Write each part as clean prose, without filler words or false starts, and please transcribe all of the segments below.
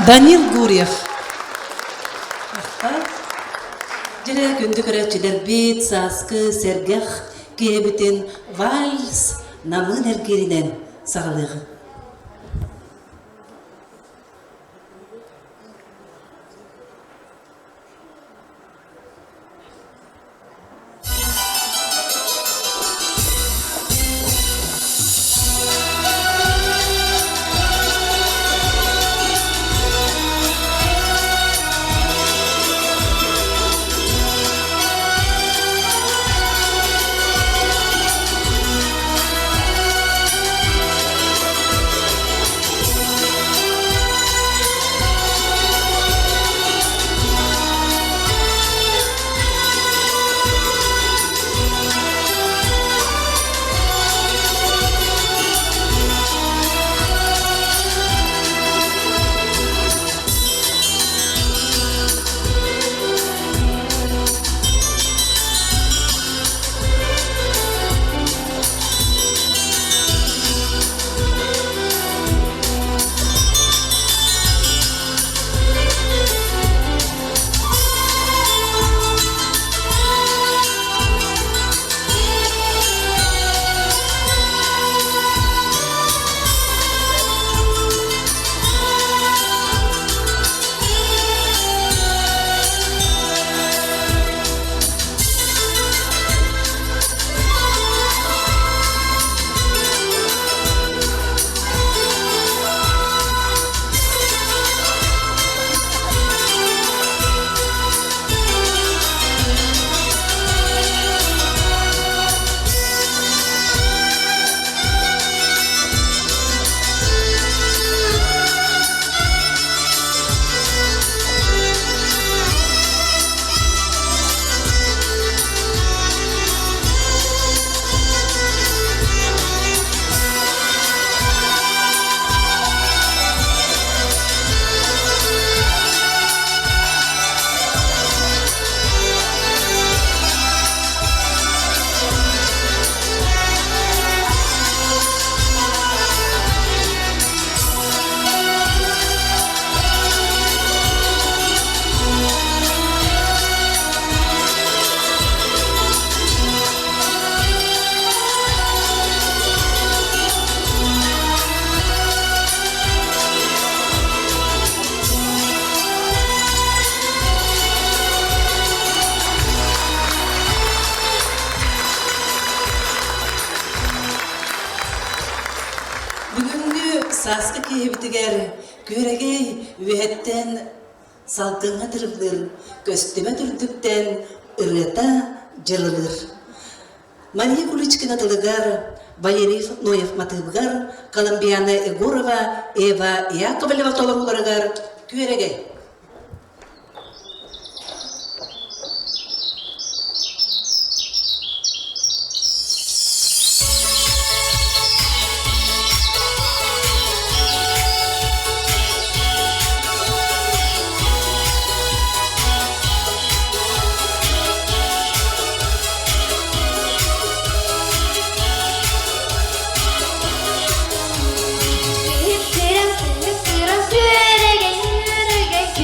Данил Гурьев. Дьэ, күндү көрөөччүлэрбит, сааскы сэргэх киэһэбитин вальс намыын эргииринэн саҕалыаҕыҥ. Бүгүҥҥү сааскы киэһэбитигэр күөрэгэй үөһэттэн салгыҥҥа тырымныыр, көстүбэт үрдүктэн ырыата дьырылыыр. Мария Куличкина тылыгар, Валерий Ноев матыыбыгар, Колумбияна Егорова, Ева Яковлева толорууларыгар Күөрэгэй. Кыһыттырам, кыһыттырам, күөрэгэй, күөрэгэй.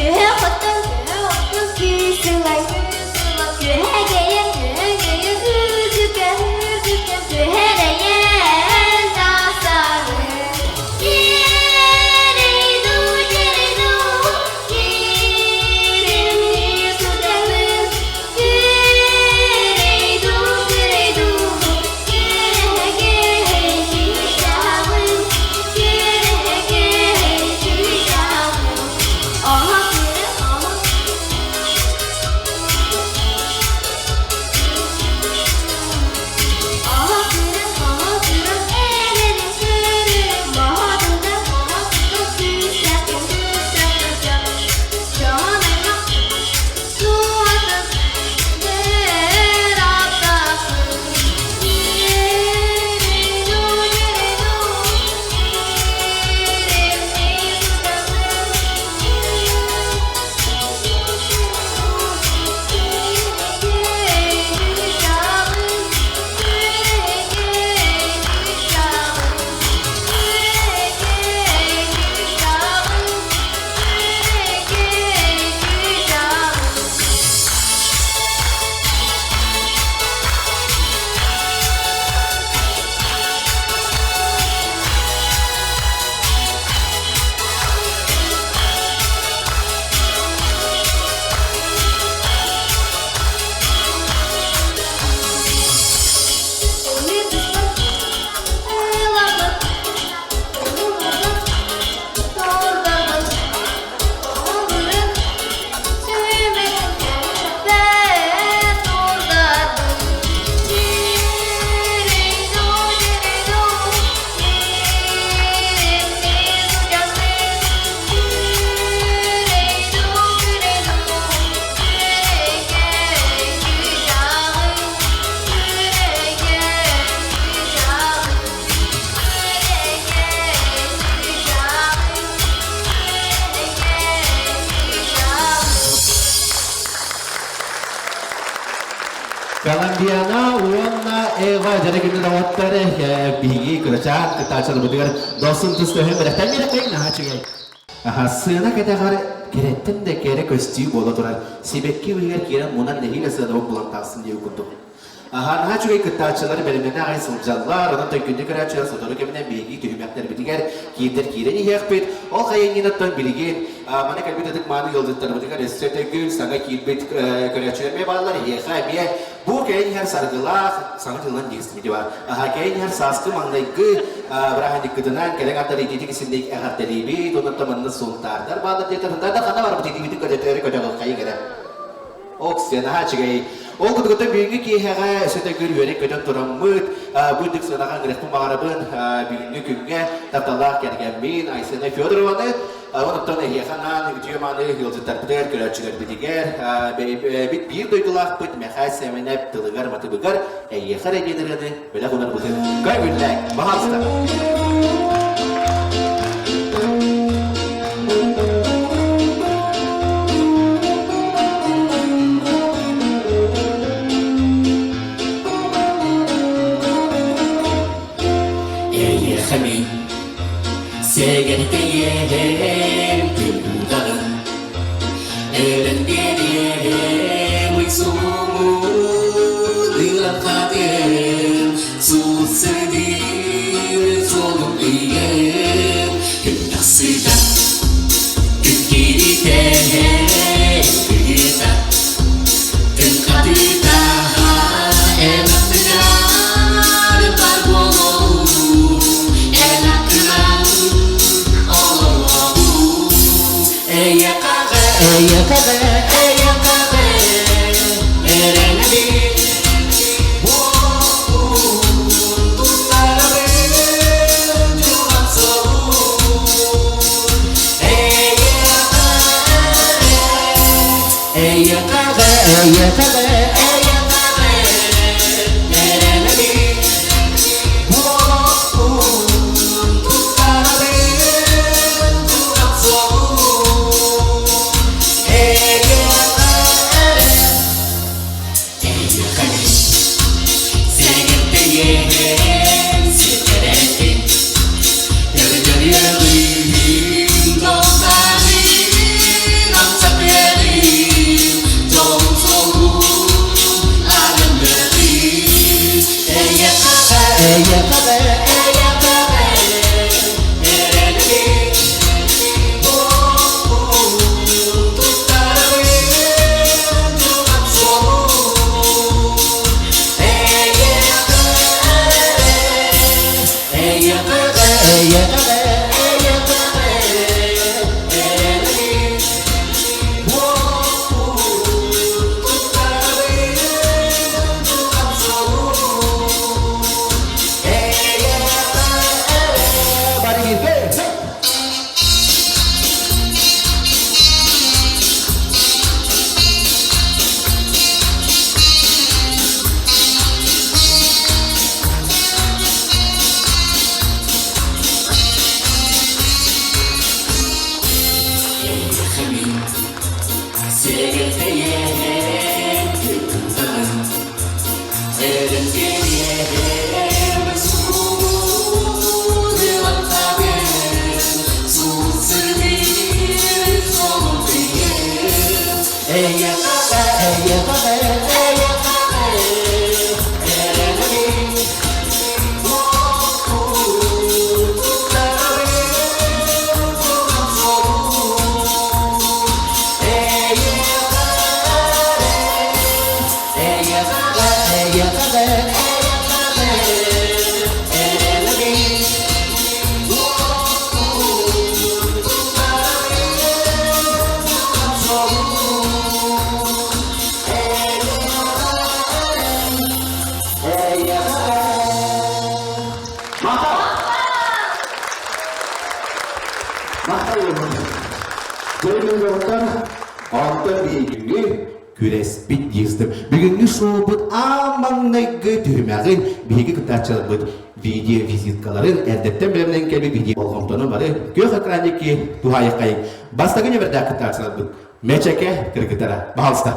Диана уонна Эва дьара күнү доҕоттор биһиги кырачаан кыттааччыларбытыгар дохсун тус төһө бэлэхтэн биэрэхтэйин наһаа үчүгэй. Аха, сыана кэтэҕэр кэрэттэн да кэрэ көстүү буола турар. Сибэкки быыһыгар киирэн мунан нэһиилэ сыанабын булан тахсын диэбит курдук. Аха, наһаа үчүгэй кыттааччылар бэлэмнэнэ аҕай сылдьаллар, онон төҥкүндү көрөөччүлэр сотору кэминэн биһиги түһүмэхтэрбитигэр киирдэр киирэн иһиэхпит. Ол хайынньыттан билигин маны кэлбит ытык-мааны ыалдьыттарбытыгар өссө төгүл саҥа киирбит көрөөччүлэр эмиэ бааллар. Эһиэхэ эмиэ бу кэлэн иһэр саргылаах саҥа дьылынан диэхсибити бар. Аха, кэлэн иһэр сааскы маҥнайгы бырааһынньыккытынан кэлэн аттар итиитик исинник эҕэрдэлиибит. Онон манна сунтаардар бааллар диэтэр. Сунтаардар ханна барбыт итиибитин көтөтөөрү көтөҕүөххэйиҥ эрэ. Оксен, аһаа үчүгэй. Ол курдук бүгүҥҥү киэһэҕэ өссө төгүл үөрэн-көтөн тураммыт, бу үрдүк сыанаҕа ыҥырыахпын баҕарабын. Бүгүҥҥү күҥҥэ тапталлаах кэргэммин Айсена Федорованы, онтон эһиэхэ анаан үтүө-мааны ыалдьыттарбытыгар, көрөөччүлэрбитигэр, бэйэбит биир дойдулаахпыт Мэхээс Сэмэнэп тылыгар, матыбыгар эйиэхэ эрэ диэн ырыаны бэлэх уунарбытын көҥүллээҥ, баһаалыста! Эйиэхэ мин сэгэртэйиэм күн Өлөн биэриэм суумун ыарахатын суут-сыдыыр суолун ыйыам күн тахсыыта күн киириитэ кыһыыта күн хатыыта эн аттыгар бар буолуоҕум эн аттынан олоруоҕум Эйэкэҕэ, эйэкэҕэ, эйэкэҕэ, эрэнэбин. Уоппун туттарабын, дьылҕам солуун. Эйэкэҕэ, эйэкэҕэ, эйэкэҕэ, эйэкэҕэ, эрэнэбин. Онтон биһигини күрэспит диэстим. Бүгүҥҥү шоубут аан маҥнайгы түһүмэҕин биһиги кыттааччыларбыт видеовизиткаларын эрдэттэн бэлэмнэн кэлбит видео болҕомтону бары күөх экран диэки туһаайыаххайыҥ. Бастакы нөмэрдээх кыттааччыларбыт Мэчэкэ кыргыттара. Баһаалыста.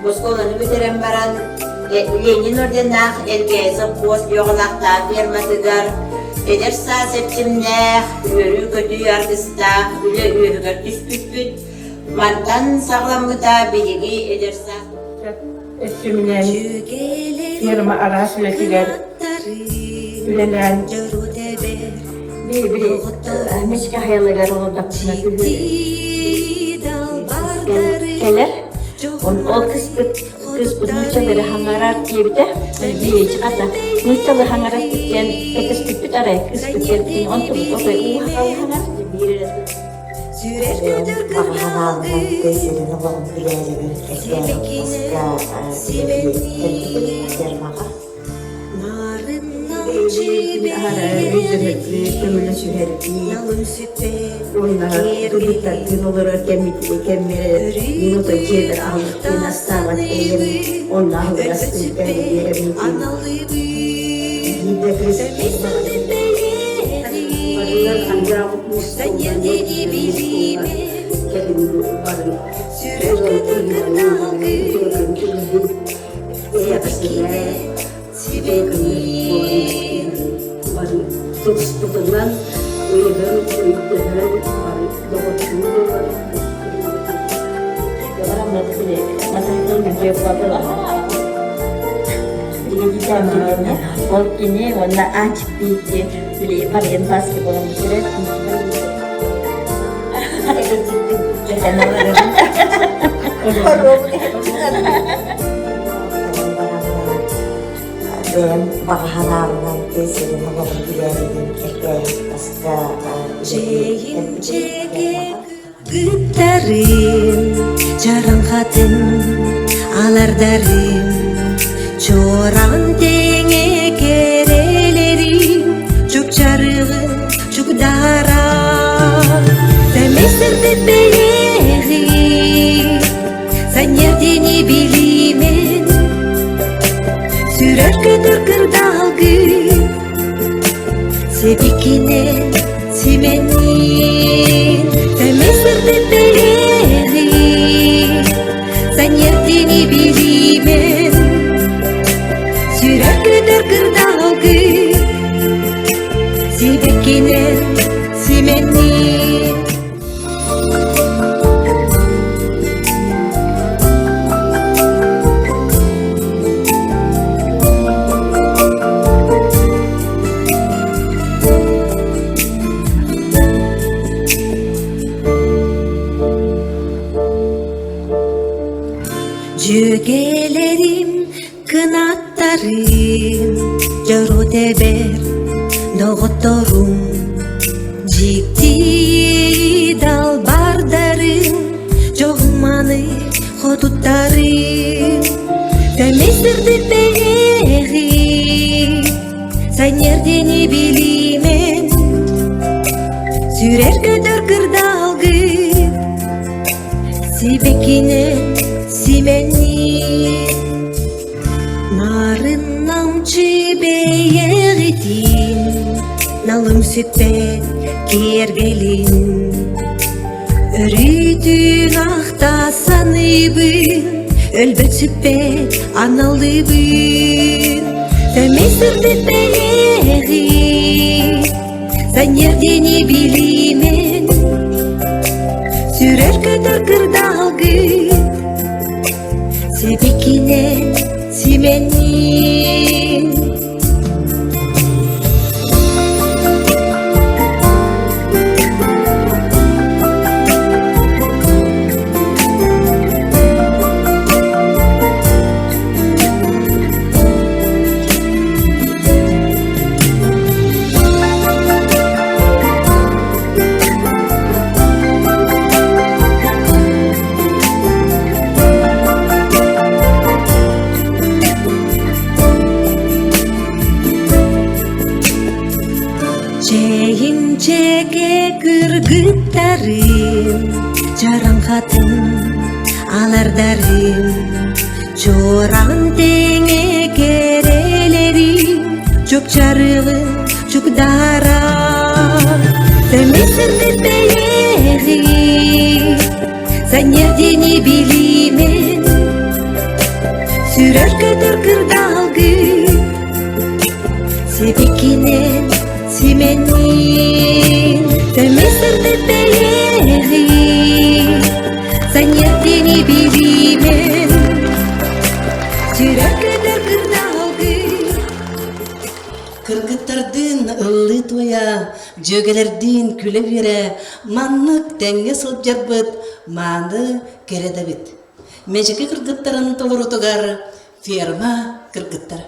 Оскуоланы бүтэрэн баран Ленин орденнаах Элгээйи сопхуос Йоҕолаахтаах ферматыгар эдэр саас эрчимнээх, үөрүү-көтүү аргыстаах үлэ үөһүгэр түспүппүт. Мантан саҕаламмыта биһиги эдэр саас Өттүмүнэн ферма араас үлэтигэр үлэлээн Били Мичкэ хайалыгар олордохпуна кэлэр. Ол кыспыт кыыспыт нууччалары хаҥарар диэбитэ. Биэчи хата нууччалыы хаҥарар диэн кэтэспиппит арай кыыспыт диэбитин онтубут отой уу хахалы хаҥар биир эрэ Баҕа санаабынан тыа сирин олоҕун билээрибин эрдээҕи үлэлии кэлбитим фермаҕа. Аһара өйдөһөрбүт, көмөлөсүһэрбит уонна кыргыттардыын олорор кэммэр мин отой дьиэбэр аһылыктыын астаабат эйэм онно аһылык астыыр биэрэбин биирдэ кыыс барылар андаабыт мустуулар кэлин бары бары тупспутунан ыйыгын өйдөһөн бары доҕордуу буолан Ол кини уонна Аанчык бииргэ били барыйан баска буолан бүтэрэр Бэйэм баҕа санаабынан тыа сирин олоҕун билээрибин эрдээһин таска үлэлии кэлбитим. Гыттарым, чараҥхатын алардарым, чуораҕын тэҥэ кэрэлэрим, чупчарыгын чугдара. Сэмэй сырдык бэйэҕин, санньыардыны билимен, сүрэр көтөр кырдаалгын, Сибикинен симэнин, сэмэй сырдык бэйэҕин, санньыардыны билимен, сүрэр көтөр кырдаалгын, сибикинен симэнин. Дьүөгэлэрим Кынаттарым дьоро тэбэр доҕотторум дьикти далбардарым дьоһуманы хотуттарым сэмэй сырдык бэйэҕин санньыардыны билимен сүрэр көтөр кырдаалгын сибэккинэн симэннии Нарын намчы бэйэҕитин налым сүппэт киэргэлин Өрүүтүн ахта саныыбын өлбөт сүппэт аналыбын Сэмэй сырдык бэйэҕин санньыардыны билимен Сүрэр көтөр кырдаалгын Сибикинэн симэннин Чэйинчэкэ кыргыттарым, чараҥхатын алардарым, чуораҕын тэҥэ кэрэлэрим, чупчарыгын чугдара. Сэмэй сырдык бэйэҕин, санньыардыны билимен. Сүрэр көтөр кырдаалгы Сибикинен сименин Сэмэй сырдык бэйэҕи Саньяттини билимен Сүрэр көтөр кырдаалгы Кыргыттардыын ыллыы туойа, дьүөгэлэрдиин күлэ-үөрэ маннык тэҥҥэ сылдьарбыт мааны кэрэ да эбит. Мэжики кыргыттарын толорутугар ферма кыргыттара.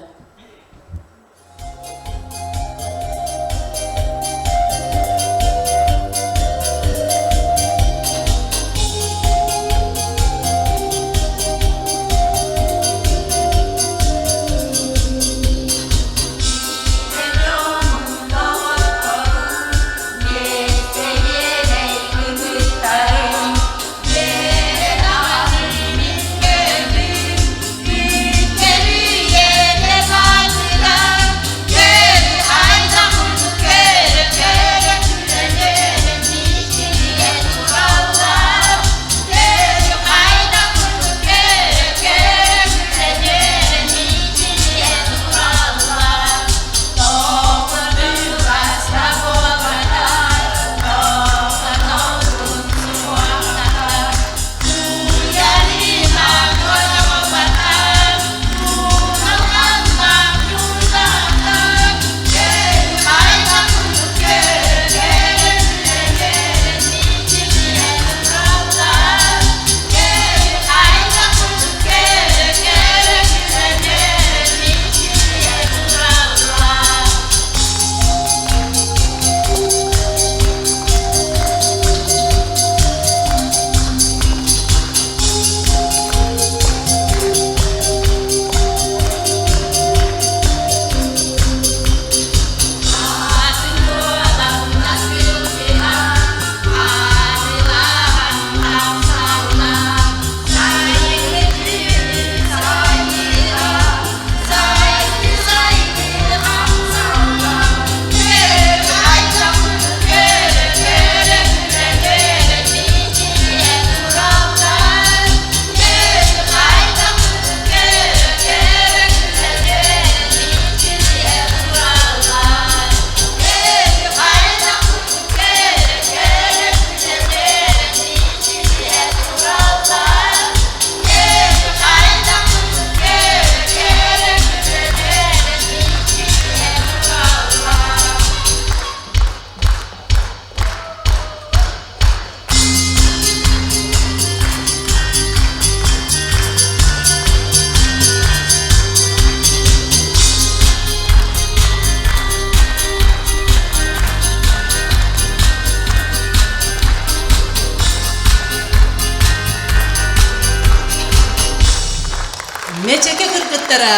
Мэчэкэ кыргыттара,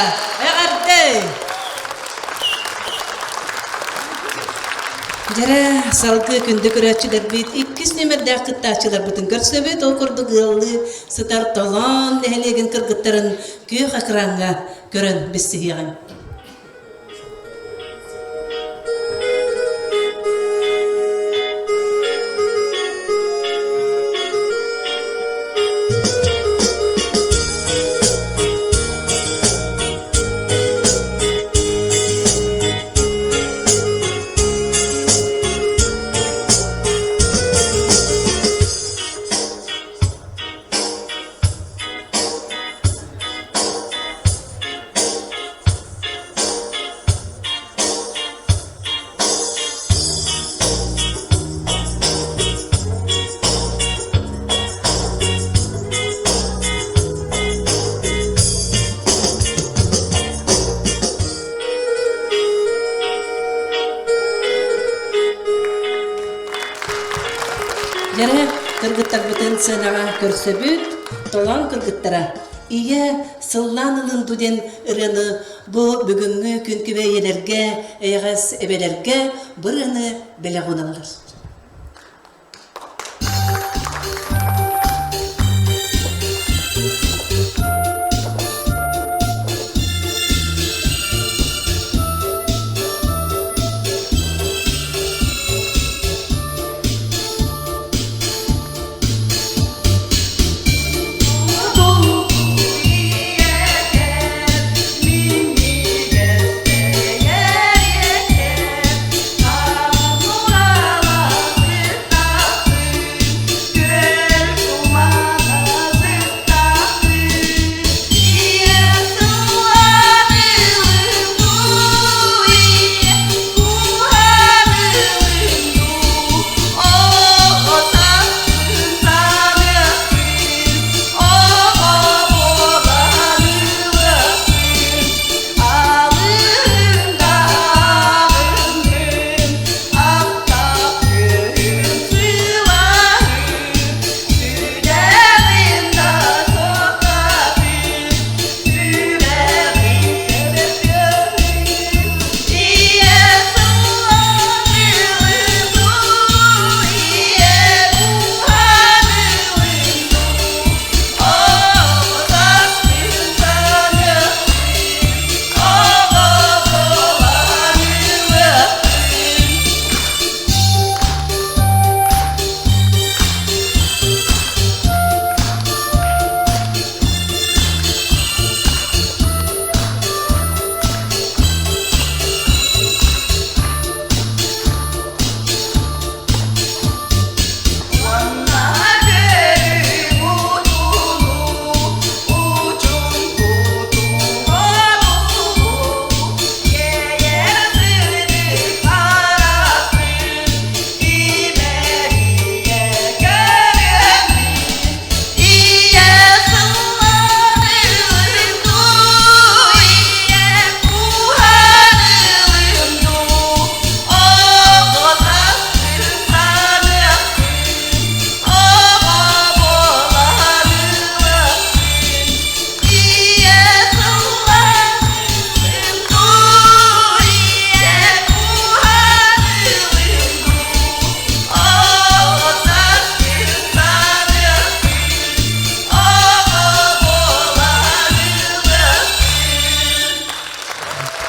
эҕэрдэ! Дьэрэ, салгыы күндү көрөөччүлэрбит иккис нүөмэрдээх кыттааччыларбытын көрсөбүт. Ол курдук ыаллыы сытар Толоон нэһилиэгин кыргыттарын күөх экраҥҥа көрөн билсиһиэҕиҥ. Дьэрэ кыргыттарбытын сыанаҕа көрсөбүт, толоон кыргыттара Ийэ сыллаан ылын дуу диэн ырыаны бу бүгүҥҥү күн күбэй ийэлэргэ, эйэҕэс эбэлэргэ бу ырыаны бэлэх уналлар.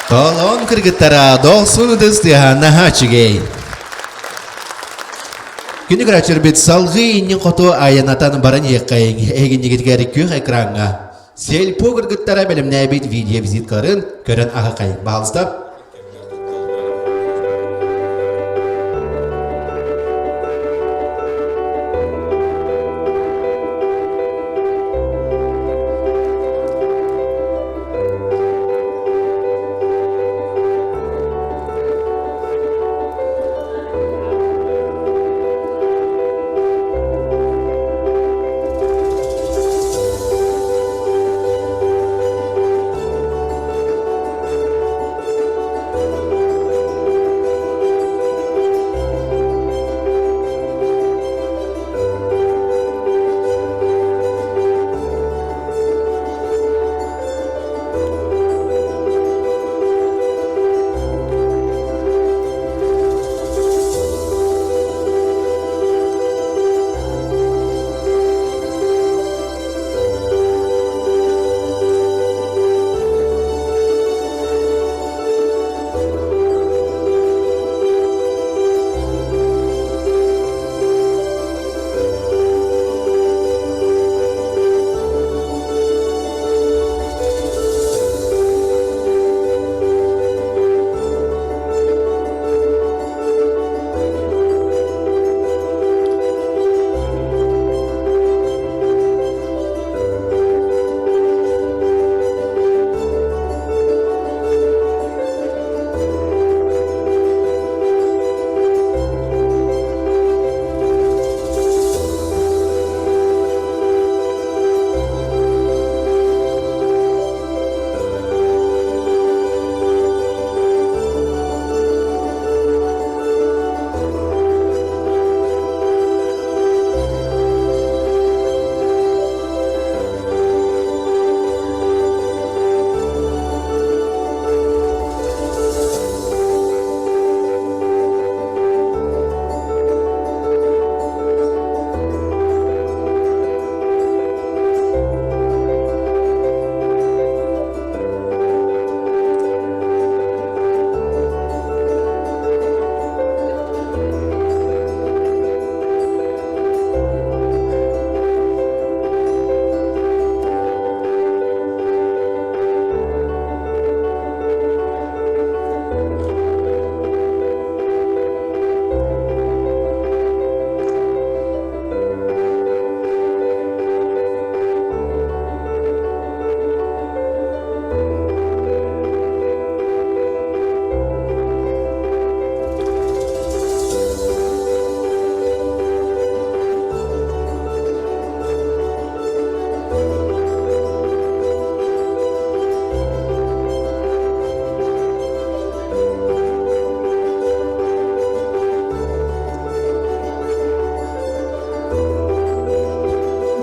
Толон кыргыттара дохсун ытыс тыаһа наһаа үчүгэй. Күнү көрөөччүлэрбит салгыы иннин хоту айанатан баран иһиэххэйиҥ. Эһигиннигитигэр күөх экраҥҥа сельпо кыргыттара бэлэмнээбит видеовизиткаларын көрөн аһыкай. Баһалыста.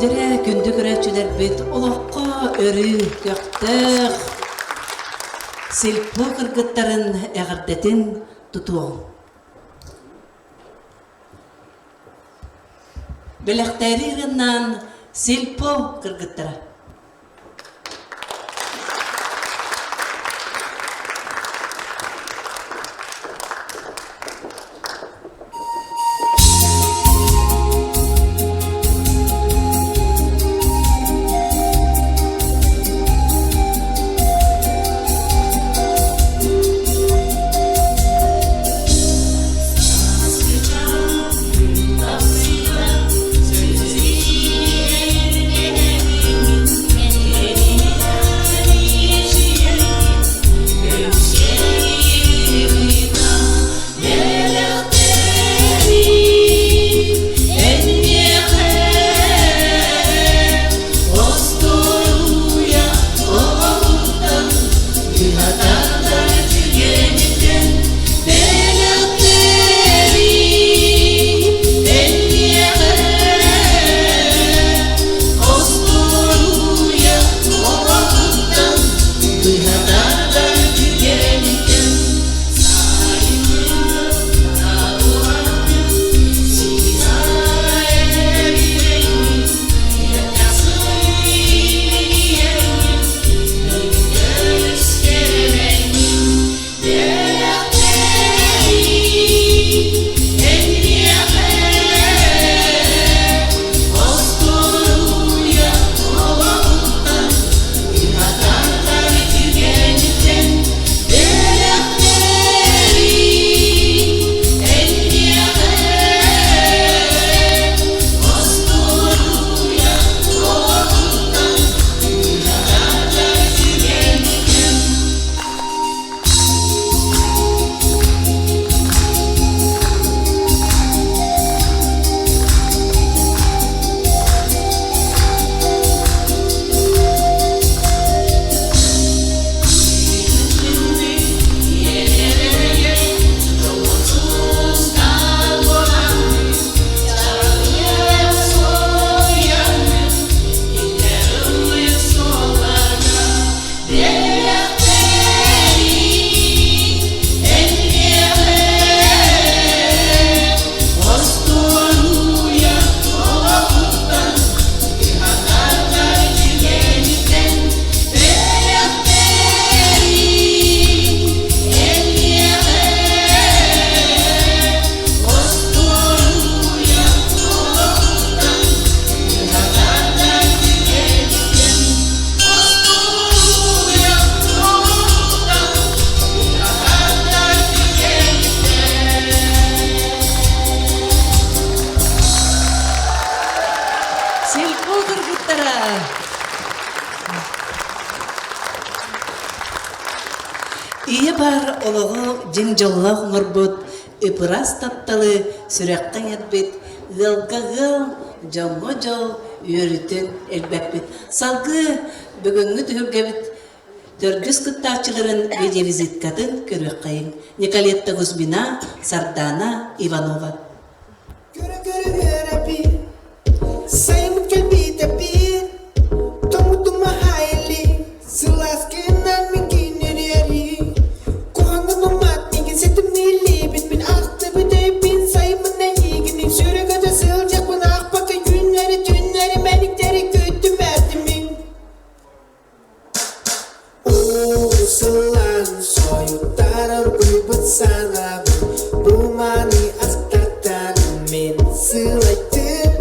Дьэрэ күндү көрөөччүлэрбит олоххо өрүү көхтөөх сельпо кыргыттарын эҕэрдэтин тутуоҥ. Бэлэхтээри ырыаннаан сельпо кыргыттара. Ийэ баар олоҕу дьиҥ дьоллоох оҥорбут, ып-ыраас тапталы сүрэххэ иҥэрбит, ыалга ыал, дьоҥҥо дьол үөрүүтүн элбэппит. Салгыы бүгүҥҥү түһүлгэбит төрдүс кыттааччыларын видеовизиткатын көрүөххэйиҥ. Николетта Кузьмина, Сардана Иванова. Көрө-көрө үөрэпин, сайын кэлбитэпин, тоҥутума хайли, сылаас кыынан мин кинириэри. Куһаҥҥын умат миигин ситимниилиибин, мин ахтыбыт өйбүн сайыммын эйиигин, сүрүгөтө сылдьахпын аахпакка күннэри түннэри мэниктэри күттүм эрдимин. Уу сылаан сойуттарар уйбут санаабын бу маны ахтартан мин сылайдым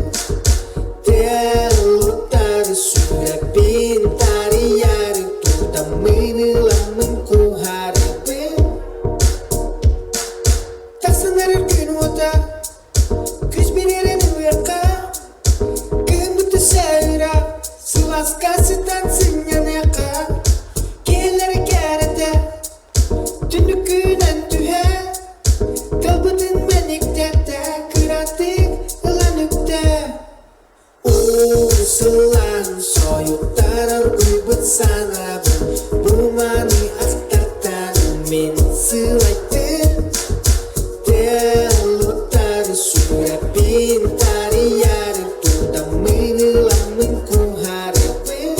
Телуттары сүрэппин тарыйары тутаммын ыламмын куһарабын Тахсан эрэр күн уота Күс бириэрин ылыахха Кыһыммыт түсэ Сылааска сытан сынньаныахха Киһилэри кээрэтэ Түннүккүнэн түһэ Тылбытын мэниктэтэ Кыратык ылан үктэ Уу сылаан сойуттарар уйбут санаабын Бу маны ахтартан мин сылайдым Телуттары сүрэппин тарыйары тутаммын ыламмын куһарабын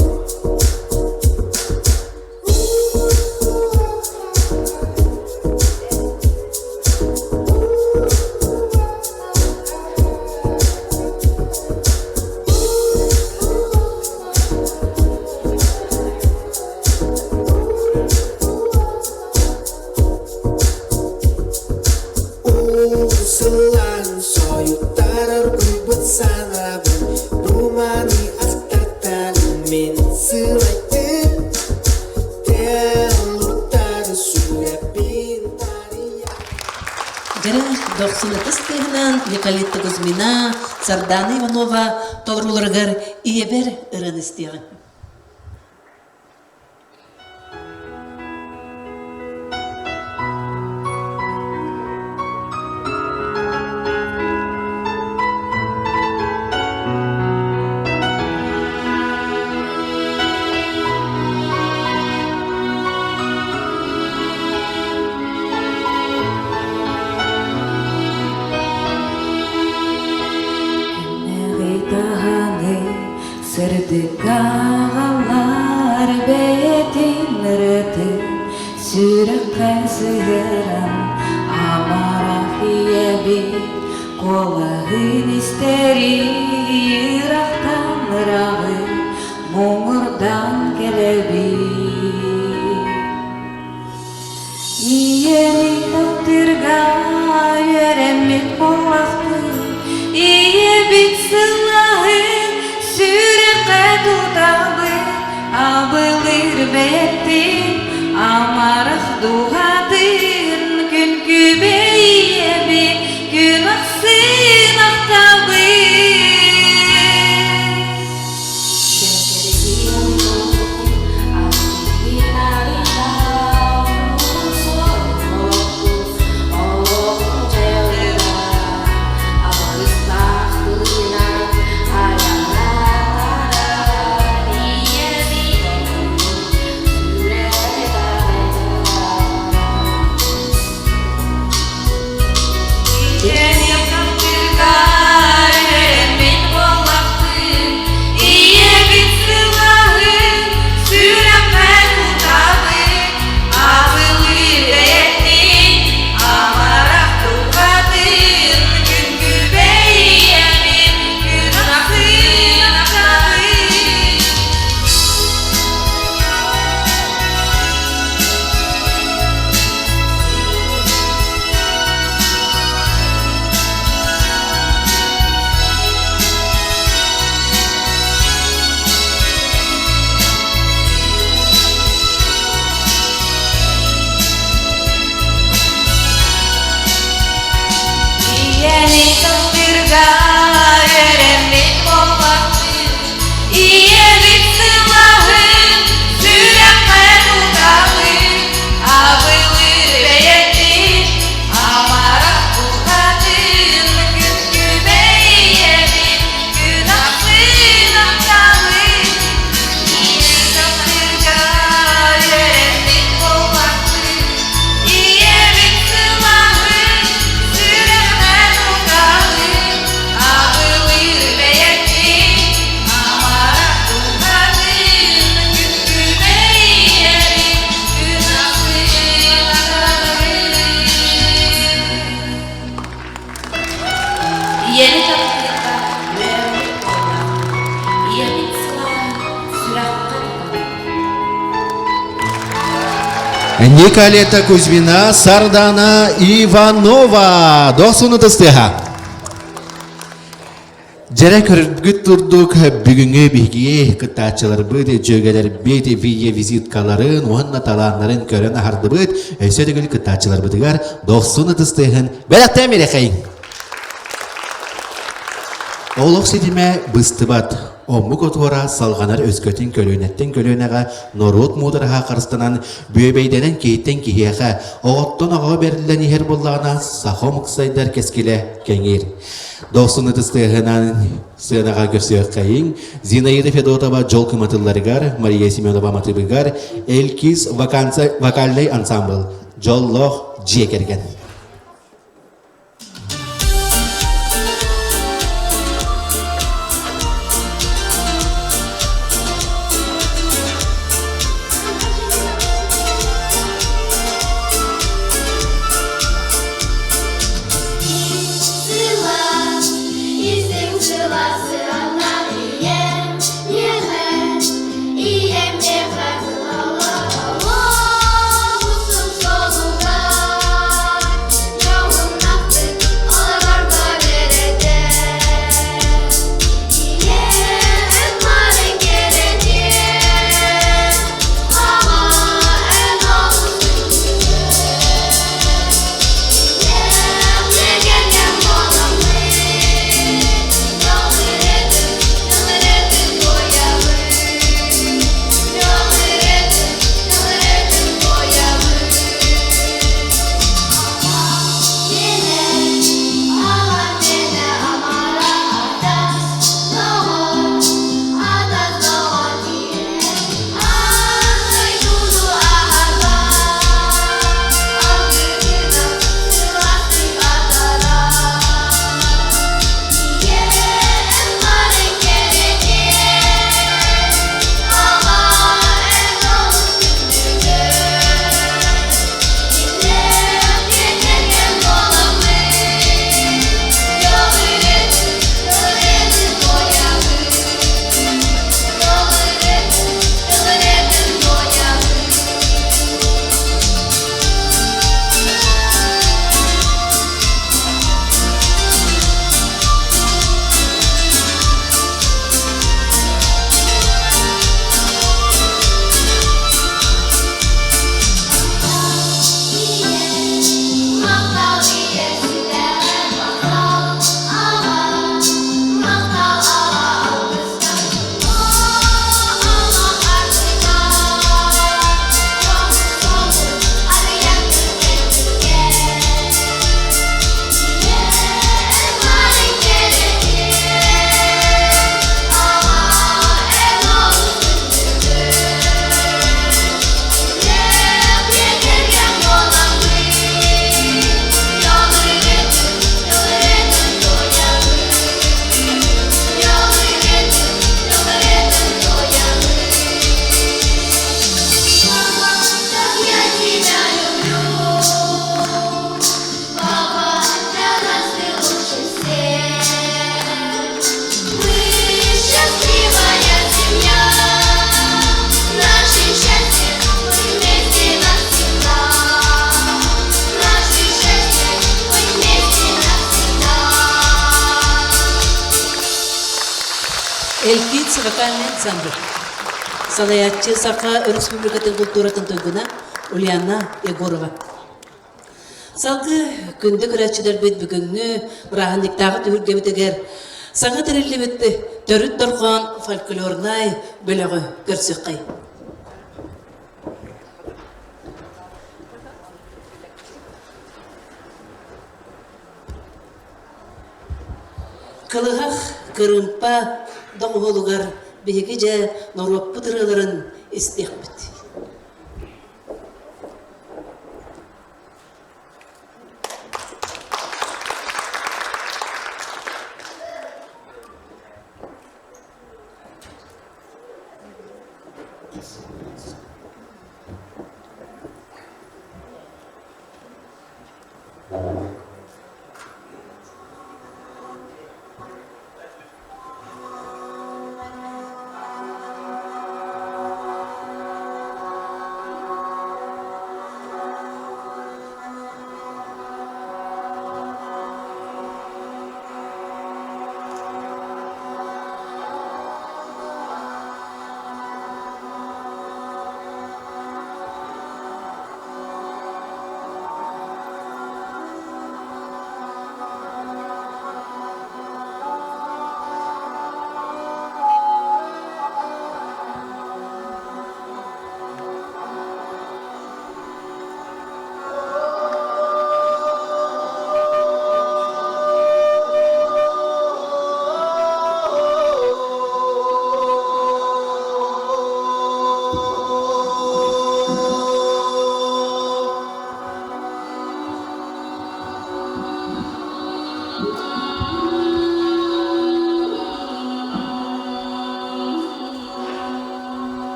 Уу сылаан сойуттарар уйбут санаабын Бу маны ахтартан мин сылайдым Телуттары сүрэппин тарыйа Дьэрэ дохсун ытыс тыаһынан Николетта Кузьмина, Сардана Иванова толорууларыгар ийэбэр ырыаны истиэҕиҥ. Күннэҕи таһаны Сырдыкка аҕалар бэйэтин ырытын сүрэххэ сыһыаран амарах ийэбит куолаһын истэри ырахтан ыраҕы муҥурдан кэлэбит. Ийэни таптыырга үөрэммит буоллахпын, ийэбит сылааһын сүрэххэ тутабын, абылыыр бэйэтин амарах дууһатын күн күбэй ийэбит күн ахсын ахтабын. Ийэбит сылаһын сүрэххэ тутабын, абылыыр бэйэтин амарах дууһатын күн күбэй ийэбин күн ахсын ахтабын. Ийэни таптыырга үөрэммит буоллахпын, ийэбит сылаһын сүрэххэ тутабын, абылыыр Николета Кузьмина, Сардана Иванова. Дохсуну тыстыха. Дьэрэ көргүт турдук бүгүҥҥү биһиги кыттааччыларбыт, дьүөгэлэрбит видео визиткаларын уонна талааннарын көрөн аһардыбыт. Өссө төгүл кыттааччыларбытыгар дохсун ытыстыһын бэлэхтээн биэрэхэйиҥ. Олох ситимэ быстыбат. Омук отуора салҕанар өскөтүн көлүөнэттэн көлүөнэҕэ норуот муудараһа харыстанан, бүөбэйдэнэн киһиттэн киһиэхэ, оҕоттон оҕоҕо бэриллэн иһэр буоллаҕына, саха омук сайдар кэскилэ кэҥиир. Дохсун ытыс тыаһынан сыанаҕа көрсүөххэйиҥ Зинаида Федотова дьол кыматылларыгар, Мария Семенова матыбыгар Элькис вокальнай ансамбл Дьоллоох дьиэ кэргэн. Элькиц вокальный ансамбль. Салайааччы Саха Өрөспүүбүлүкэтин култууратын туйгуна Ульяна Егорова. Салгыы күндү көрөөччүлэрбит бүгүҥҥү бырааһынньыктааҕы түһүлгэбитигэр саҥа тэриллибит төрүт дорҕоон фольклорнай бөлөҕү көрсүөххэй. Кылыһах кырыымпа доҕуһуолугар биһиги дьэ норуоппут ырыаларын истиэхпит.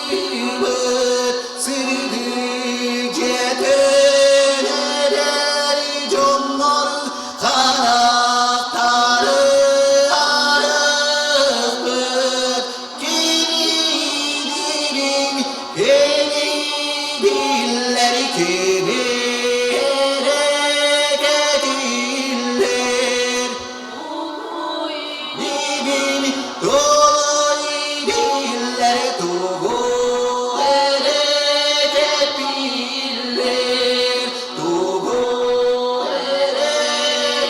Саныыбыт сырдык дьиэтин эдэр дьоннор харахтары арыхпыт кинилэрин кини кини эрэ Дибин толой биллэр тугу эрэ кэпиллэр, тугу эрэ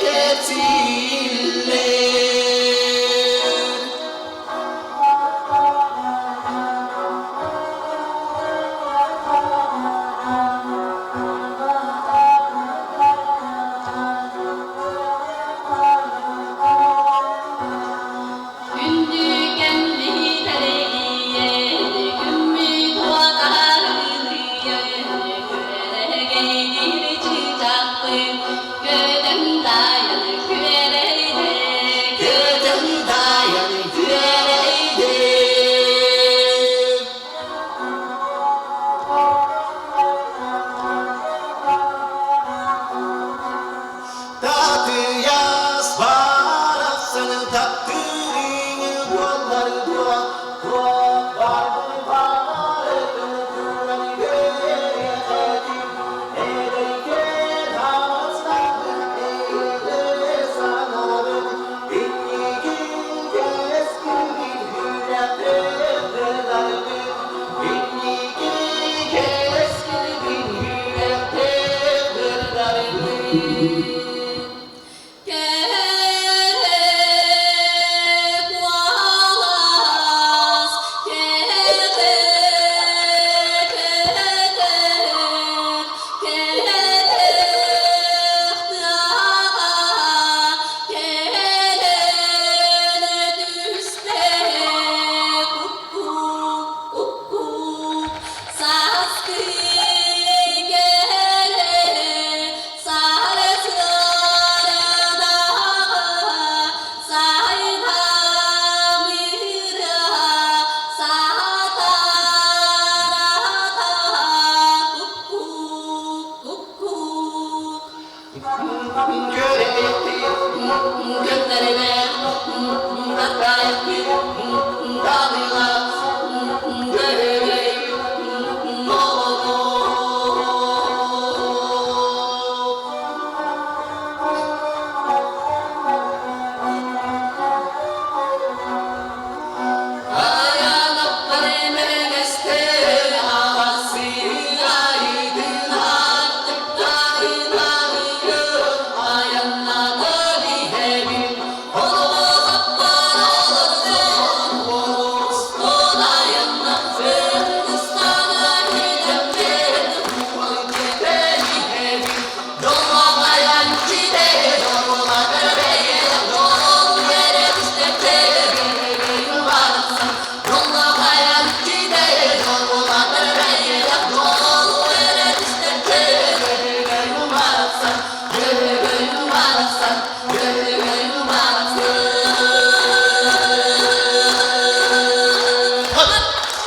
кэпсииллэр. Көтөн дайан күөрэйдим. Татыйас барахсаны таптыырыҥы буоллар дуо, туох бардын баарытын кыыран үөрэхэтин, эдэркээн хаастаахпын эйэлээ санаабын, инникин кэскилбин үрэхтэн гынарбын, инникин кэскилбин үрэхтэн гынарбын.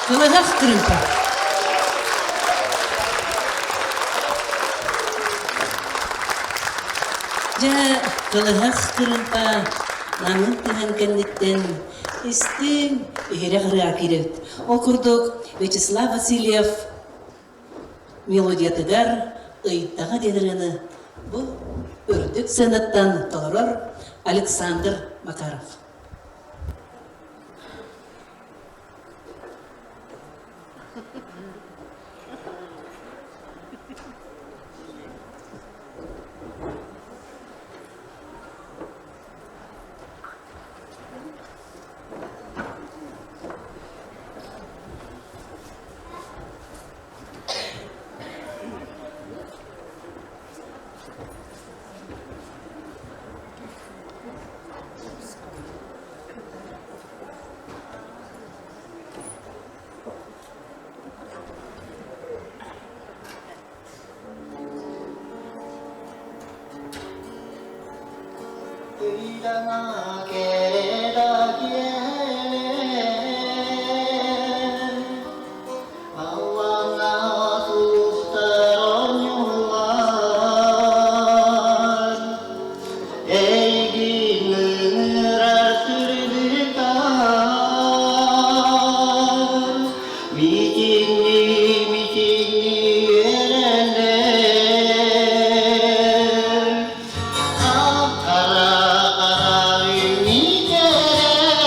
Кылыһах кырыымпа. Дьэ, кылыһах кырыымпа намын түһэн кэнниттэн истиҥ, иһирэх ырыа киирэбит. Ол курдук Вячеслав Васильев мелодиятыгар Ыйдаҕа диэн ырыаны бу үрдүк сыанаттан толорор Александр Макаров. Ыйдаҥа кэрэ да киэһэлэр. Митинни, митинни эрэллэр Хап-хара хара үмитэр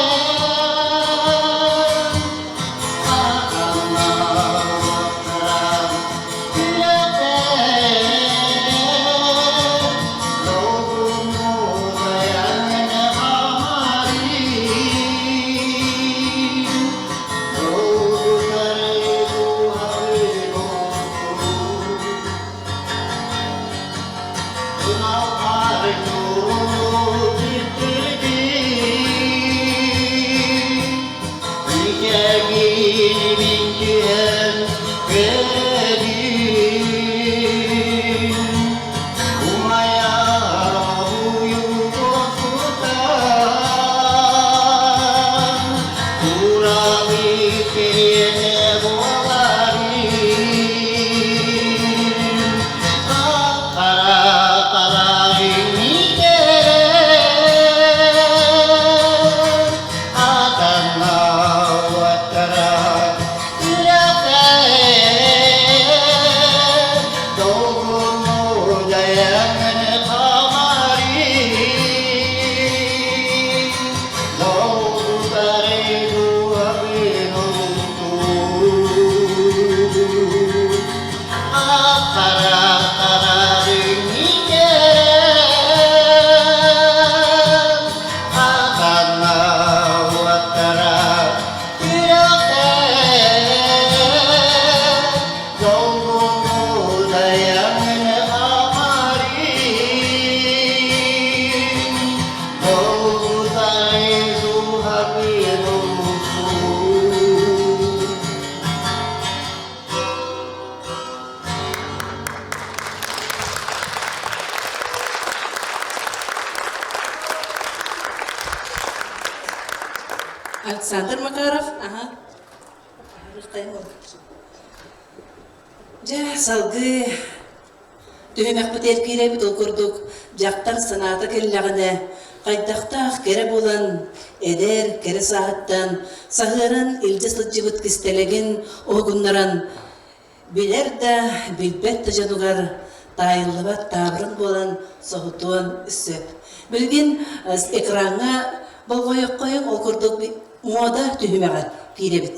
Хаханнааттаран күрэхтэр Долгуннуудайан хамарыы Александр Макаров, аха. Дьэ, салгыы түһүмэхпитигэр киирэбит ол курдук дьахтар санаата кэллэҕинэ хайдахтаах кэрэ буолан эдэр кэрэ сааһыттан саһыаран илдьэ сылдьыбыт кистэлэҥин уһугуннаран билэр да билбэт да дьонугар таайыллыбат таабырын буолан соһутуон сөп. Билигин экраҥҥа болҕойоххойуҥ ол курдук муода түһүмэҕэр киирэбит.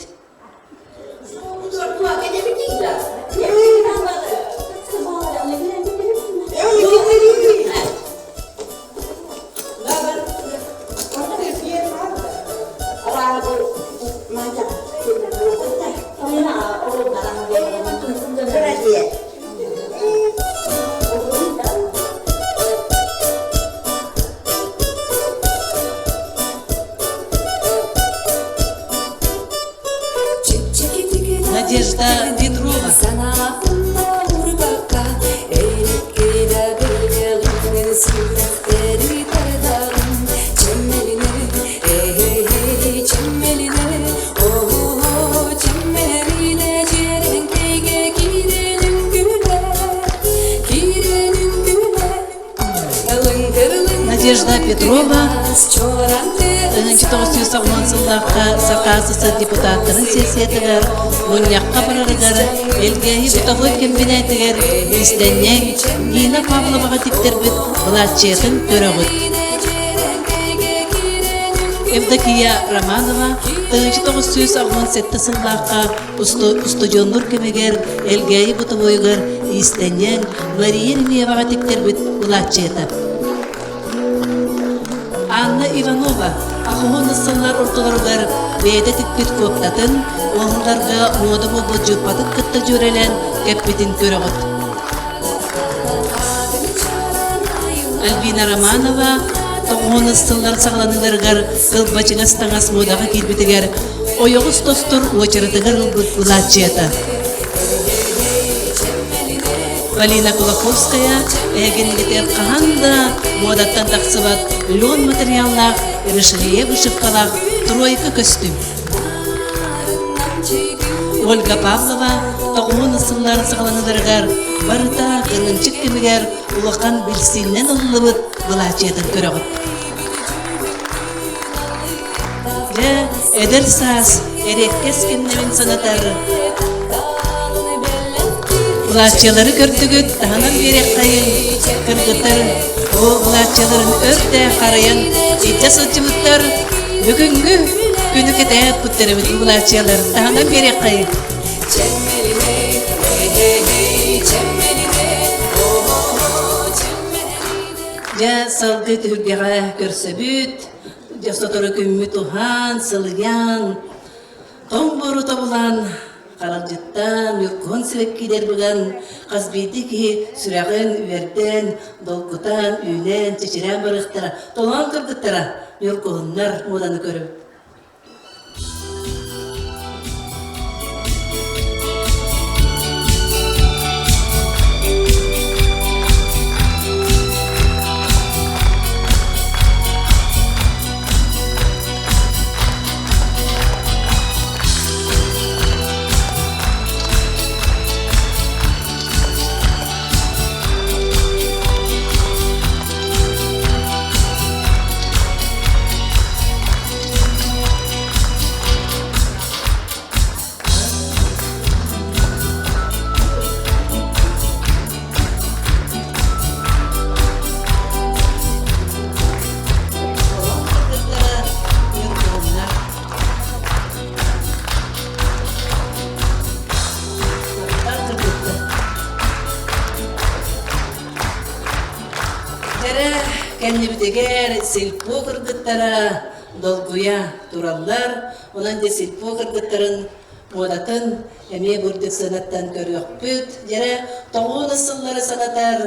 Надежда Петрова. Надежда Петрова 1990 сыллаахха Саха СССР депутаттарын сессиятыгар мунньахха барарыгар Элгээйи бытовой кэмбинээтигэр иистэнньэҥ Нина Павловаҕа тиктэрбит былааччыйатын көрөҕүт. Евдокия Романова 1987 сыллаахха устудьуоннуур кэмигэр Элгээйи бытовойугар иистэнньэҥ Мария Еремееваҕа тиктэрбит былааччыйата. Анна Иванова ахуһун сыллар ортолоругар бэйэтэ тикпит куоптатын уоһуларга муода буолбут дьууппатын кытта дьүөрэлээн кэппитин көрөҕүт. Альбина Романова тоҕуһун сыллар саҕаланыыларыгар кылбачыгас таҥас муодаҕа киирбитигэр ойоҕос тостор уочаратыгар ылбыт былааччыйата. Полина Кулаковская эһигиннигитигэр хаһан да муодаттан тахсыбат лен материаллаах решелье вышивкалаах тройка көстүм. Ольга Павлова тоҕуһун сыллар саҕаланыыларыгар барыта кыҥынчык кэмигэр улахан билсииннэн ыллыбыт былаачыйатын көрөҕүт. Дьэ, эдэр саас. Эриэккэс кэмнэрин санатар Былааччыялары көрдүгүт, таһынан биэриэххэйин, кыргыттар ол былааччыяларын өр да харайан илдьэ сылдьыбыттар. Бүгүҥҥү күнү кэтэһэ ыппыттар эбит бу былааччыялар. Таһынан биэриэххэйин. Дьэ, салгыы түһүлгэҕэ көрсөбүт. Дьэ, сотору күммүт уһаан, сылыйан, тоҥ буору тобулан, харалдьыттан, ньургуһун сибэккилэр быган, хас биирдии киһи сүрэҕин үөрдэн, долгутан, үүнэн, чэчирээн барыахтара, толоон кыргыттара ньургуһуннар муоданы көрүҥ. Кэрэ кэннибитигэр сельпо кыргыттара долгуйа тураллар. Онон дьэ сельпо кыргыттарын муодатын эмиэ бурдук сыанаттан көрүөхпүт. Дьэрэ тоҕуона сыллары санатар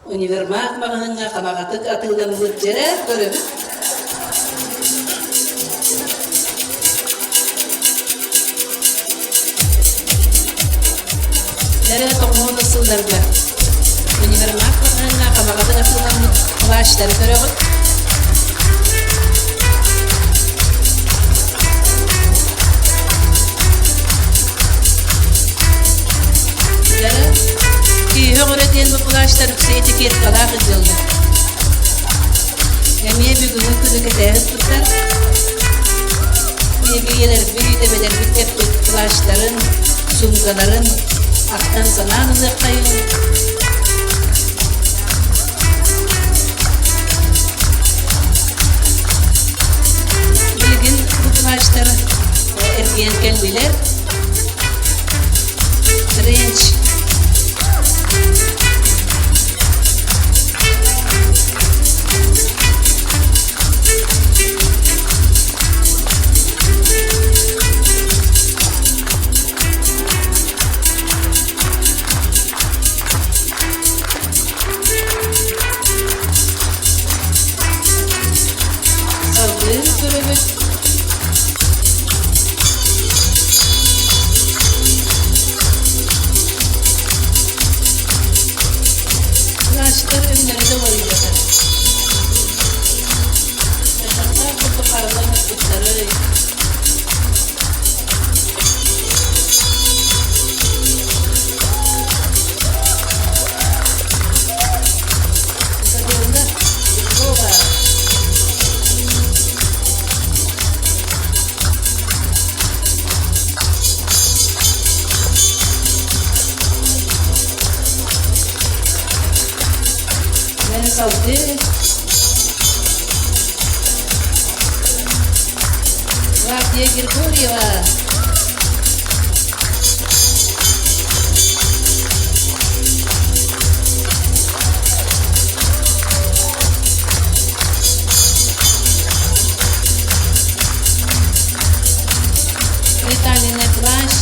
универмаг маҕаһыыҥҥа хамаҕатык атыыламмыт дьэрэ көрөбүт. Дьэрэ тоҕуона сылларга универмаг маҕаһыыҥҥа хамаҕатык атыыламмыт плащтары көрөҕүт. Киһи оҕура диэн бу плащтар үксэ этикеткалаах ыдьыллар. Эмиэ бүгүҥҥү күнү кэтэһэ ыппыттар. Биһиги ийэлэрбит, эбэлэрбит кэппит плащтарын, суумкаларын ахтан санаан ылыаххайын. Билигин бу плащтар эргийэн кэллилэр. Тренч Салгыы көрөбүт. Плащтар өҥнөрө да уларыйбата. Хайдахтаах курдук хараллан ыппыттарый? Изабелла Петрова. Мен салгыы Клавдия Григорьева. Приталенный плащ.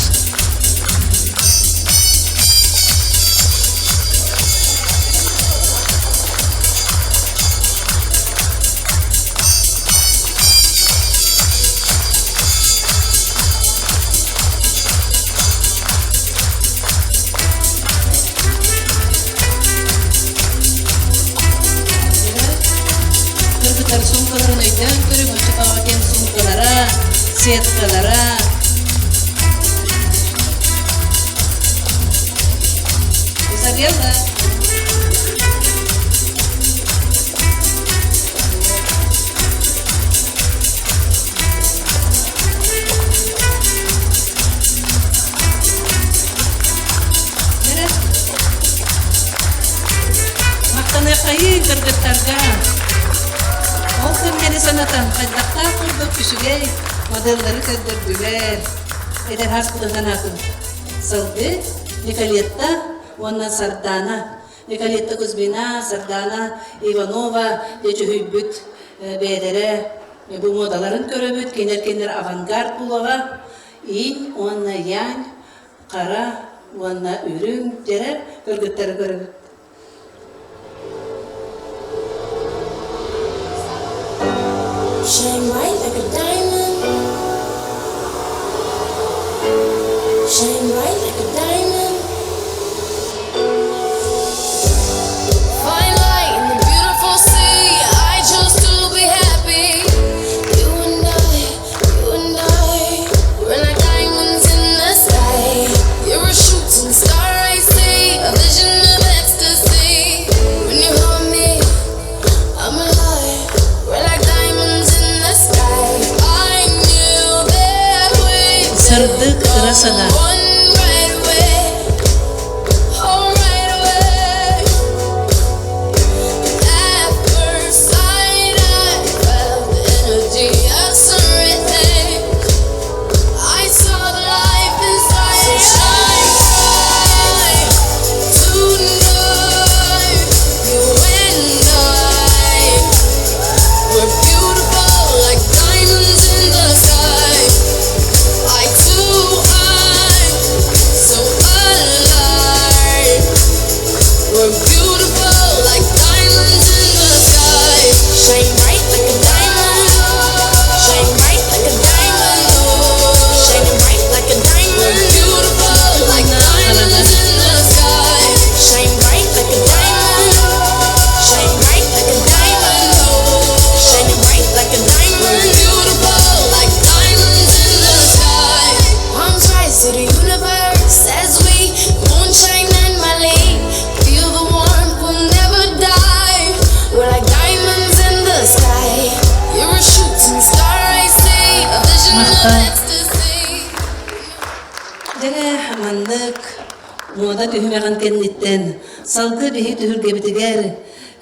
Кыргыттар суумкаларын өйдөөн көрүҥ, оччотооҕу кэм суумкалара, сеткалара. Изабелла. Көрсүөххэйиҥ кыргыттарга! Ол кэмнэри санатан хайдахтаах курдук үчүгэй моделлары көрдөрдүлэр. Эдэр хаспытын санаатын. Сылгы, Николетта уонна Сардаана. Николетта Кузьмина, Сардаана Иванова дьэ дьүһүйбүт бэйэлэрэ бу муодаларын көрөбүт. Кинилэр авангард булаҕа инь уонна янь, хара уонна үрүҥ дьэрэ кыргыттары көрөбүт. Shine bright like a diamond. Shine bright like a diamond. Find light in the beautiful sea. I chose to be happy. You and I, you and I, we're like diamonds in the sky. You're a shooting star, I see. A vision of ecstasy. When you hold me, I'm alive. We're like diamonds in the sky. I knew that we'd Сырдык ыра санаа. one right away. Oh, right away. At first sight, I felt the energy of something. I saw the life inside. So shine bright tonight. You and I, we're beautiful like diamonds in the sky. I too, I'm so alive. We're beautiful like diamonds in the sky. Shine bright like a diamond. Shine bright like a diamond. Shining bright like a diamond. We're beautiful like diamonds in the sky. Shine bright like a diamond. Shine bright like a diamond. Shining bright like a diamond. We're beautiful like diamonds in the sky. Palms rise to the universe as we moonshine and Mali. Feel the warmth, we'll never die. We're like diamonds in the sky. You're a shooting star, I see. A vision of Махтал. ecstasy. Дьэ маннык муода түһүмэҕин кэнниттэн салгыы биһи түһүлгэбитигэр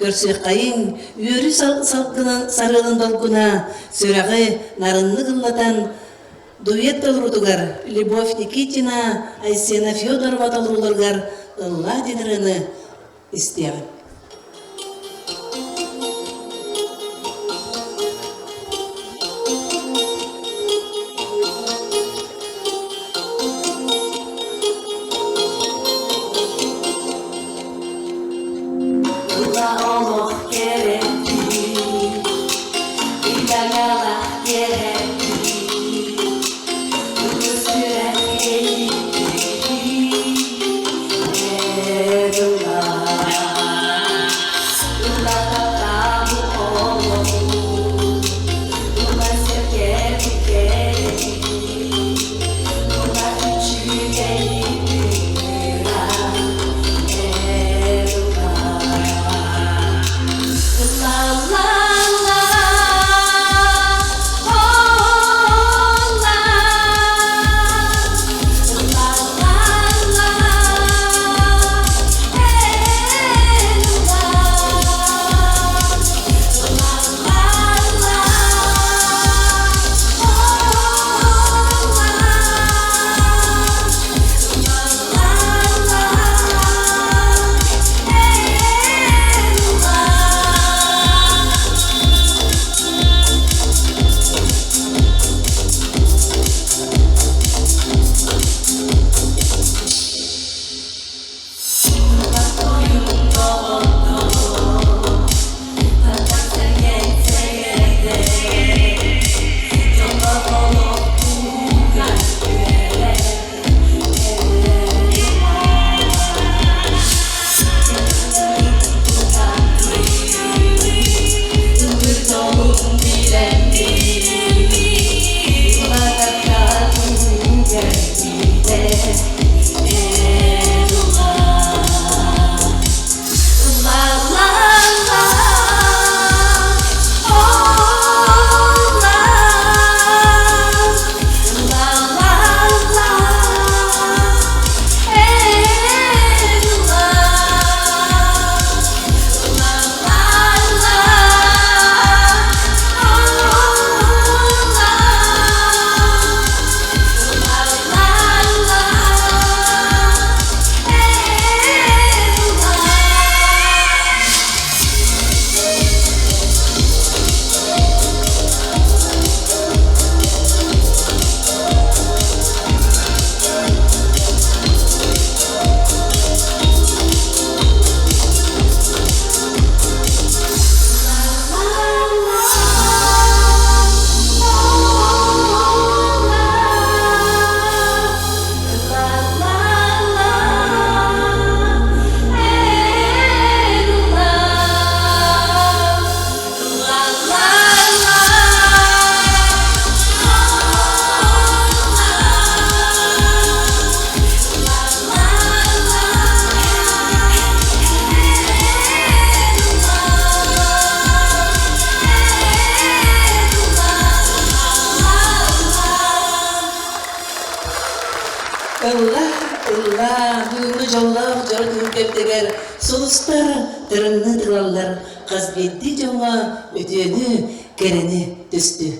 көрсүөххэйиҥ, үөрүү салгынан сарыалын долгуна сүрэҕи нарыннык ыллатан дуэт толоруутугар Любовь Никитина, Айсена Федорова толорууларыгар ыллаа диэн ырыаны истиэҕиҥ. Ыла олох кэрэтин, ыйдаҥалаах кэрэтин, ылыс сүрэх иэйиитин эр ылла. Ылла, ылла, бүгүҥҥү дьоллоох дьоро түһүлгэбитигэр сулустар тырымныы тыгаллар, хас биирдии дьоҥҥо үтүөнү, кэрэни түстүү.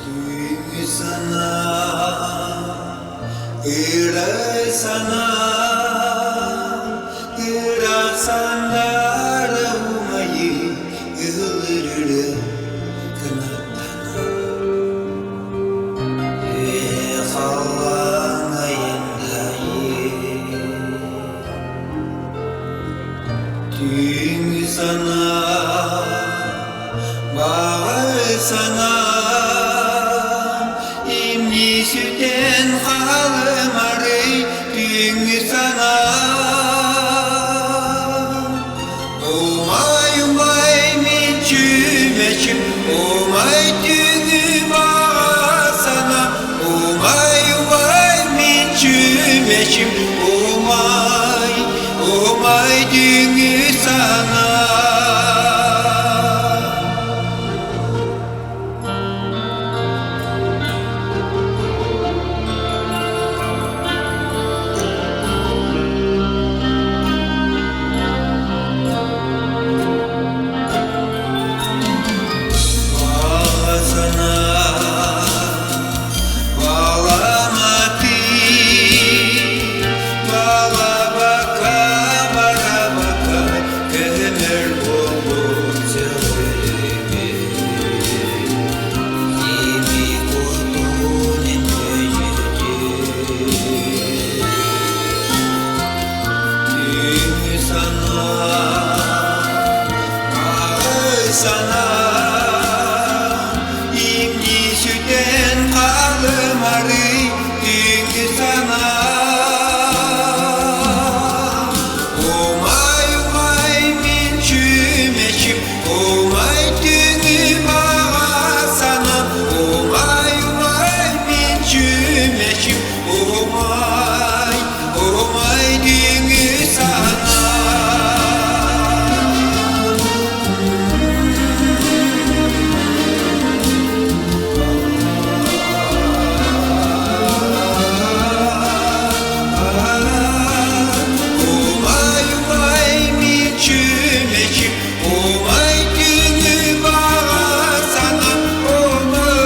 Түүҥҥү санаа, ырай санаа, ыра санаара умайыы ыһыллырыры кынаттана. Халлаан Түүҥҥү санаа, баҕа санаа, имнии сүтэн хаалымарый түүҥҥү санаа. Умай, умай, мин чүмэчим, умай түүҥҥү баҕа санаа, умай, умай, мин чүмэчим, умай, умай түүҥҥү санаа. Sana imni süten kalımarı Çünkü sana Умай, умай, мин чүмэчим Умай түнү баҕа санам Умай, умай, мин чүмэчим Умай, умай түнү санам Умай, умай, мин чүмэчим Умай түнү баҕа санам Умай,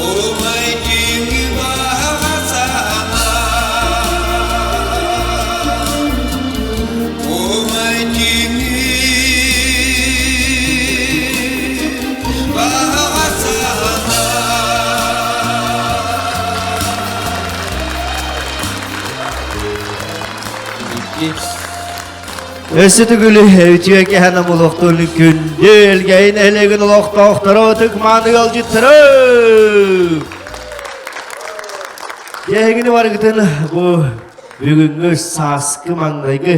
умай түнү баҕа санам Умай түнү баҕа санам Өссө төгүл үтүө кэһэн олохтун күндү элгэйин элегин олохтоохторо ытык мааны ыалдьыттары! Эһигини барыгытын бу бүгүҥҥү сааскы маҥнайгы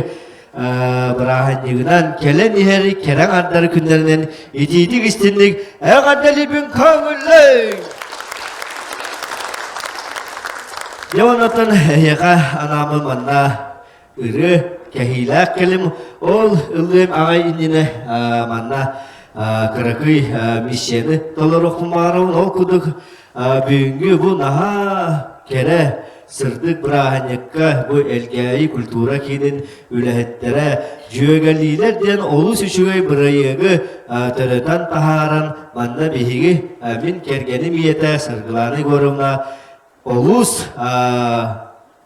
бырааһынньыгынан кэлэн иһэр кэрэ аҥардары күннэринэн итиитик истинник эҕэрдэлиибин көҥүллэҥ! Дьэ оннуттан эһиэхэ анааммын манна ырыа кэһиилээх кэлим ол ыллыам аҕай иннинэ манна кыракый миссияны толоруохпун баҕарабын ол курдук бүгүҥҥү бу наһаа кэрэ сырдык бырааһынньыкка бу Элгээйи культура киинин үлэһиттэрэ дьүөгэлиилэр диэн олус үчүгэй бырайыагы төрөтөн таһааран манна биһиги мин кэргэним ийэтэ Саргылана Егоровна олус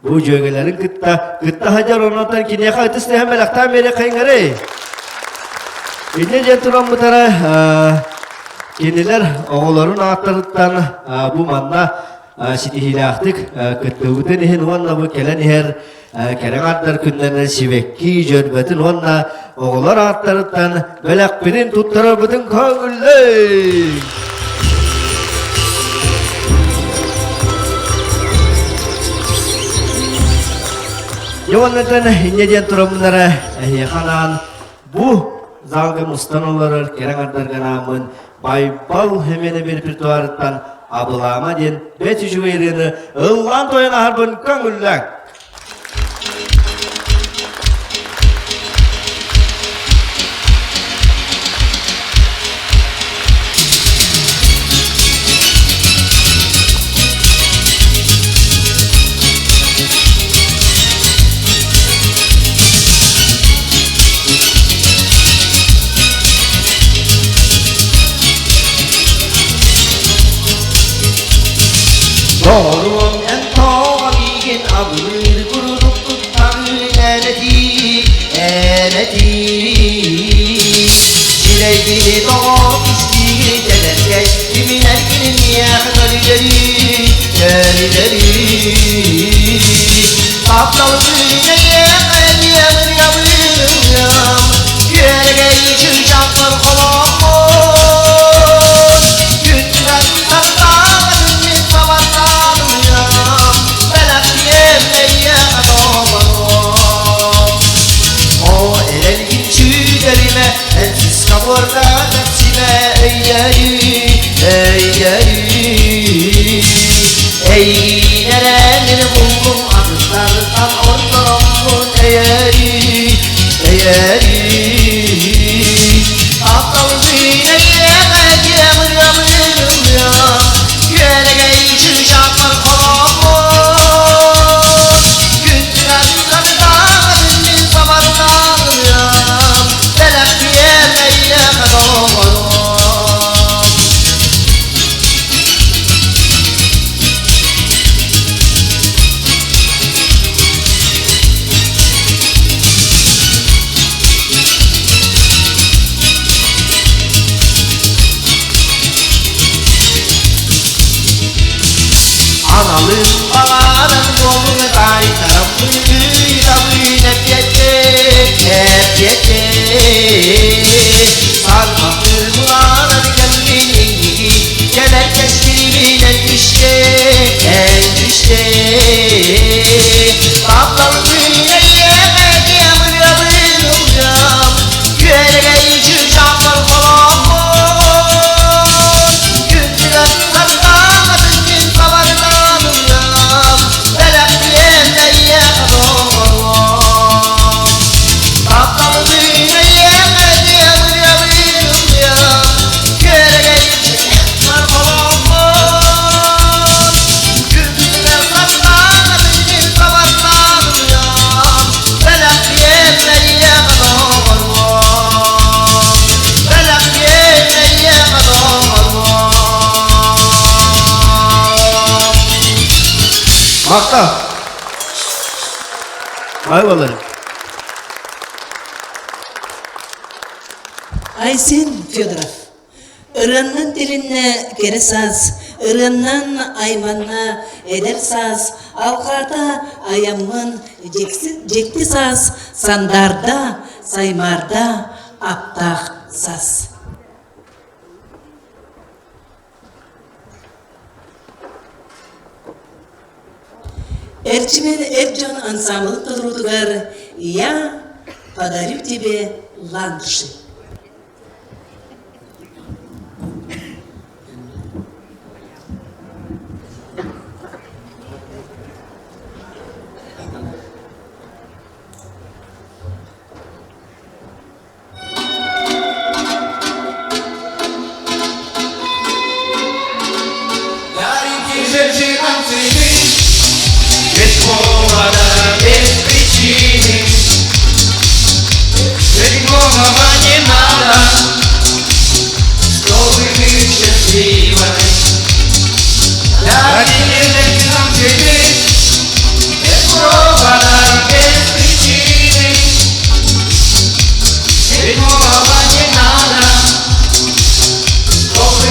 бу дьүөгэлэрин кытта кытта сылдьар оннуттан киниэхэ ытыс тэһэн бэлэхтээн биэриэххэйиҥ эрэй. Инньэ диэн тураммытара. Кинилэр оҕолорун ааттарыттан бу манна ситиһиилээхтик кыттыбытын иһин уонна бу кэлэн иһэр кэрэ аҥардар күннэринэн сибэкки дьөрбөтүн уонна оҕолор ааттарыттан бэлэхпитин туттарарбытын көҥүллэй! Дьэ инньэ диэн тураммынара эһиэхэ анаан бу залга мустан олорор кэрэ аҥардарга анааммын Байбал Хэмиэнэ репертуарыттан Абылаама диэн бэт үчүгэй ырыаны ыллаан тойон аһарбын көҥүллээҥ. Доруом эн тоҕо миигин абылыыр курдук туттаҕын эрэтии, эрэтии. Сирэйгини тоҕо кистиигин кэлэргэй, киминэргин миэхэ көрүдөрүү, көрүдөрүү. Тапталбын эйиэхэ диэмырыабыным, күөрэгэй чыычаахпар холооммун. Күндүгэр таптаабатын мин сабардаанымыам, бэлэхтиэм эйиэхэ доҕоруом. О эрэлгин сүтэримэ, эн сыскабыарда тэпсимэ, өйдөрүү, өйдөрүү. Эйигин эрэ буллум атыттартан ордороммун өйөрүү, өйөрүү. Тапталбын эйиэхэ диэмырыамырыам, күөрэгэй чыычаахпар холооммун. Күндүгэр сардаҥатын мин сабардаҥыам, бэлэхтиэм эйиэхэ доҕоруом. Аналын баҕаран буолуҥ таайтарабын эппиэтте, эппиэтте. Сармахы буланан кэллин инники, кэлэр кэскилибинэн түсте, эн түсте. Тапталбын эйиэхэ диэмырыабын ылыам, күөрэгэй чыычаахпар холооммун. Күндүгэр сардаҥатын мин сабардаан ылыам, бэлэхтиэм эйиэхэ доҕоруом. Тапталбын эйиэхэ диэмырыабын ылыам, күөрэгэй чыычаахпар холооммун. Күндүгэр сардаҥатын мин сабардаан ылыам, бэлэхтиэм эйиэхэ доҕоруом. Бэлэхтиэм эйиэхэ доҕоруом. Махтал. Айвалар. Айсен Федоров. Ырыаннан тилиннэ кэрэ саас, ырыаннан айманна эдэр саас, алҕаата айаммын дьикти саас, сандаарда, саймаарда аптаах саас. Эрчимэн эр дьон ансаамбылын толоруутугар «Я подарю тебе ландыши». Дарите женщинам цветы, без повода, без причины. Жить многого не надо, чтобы быть счастливой. Дарите женщинам цветы, без повода, без причины. Ведь многого не надо, чтобы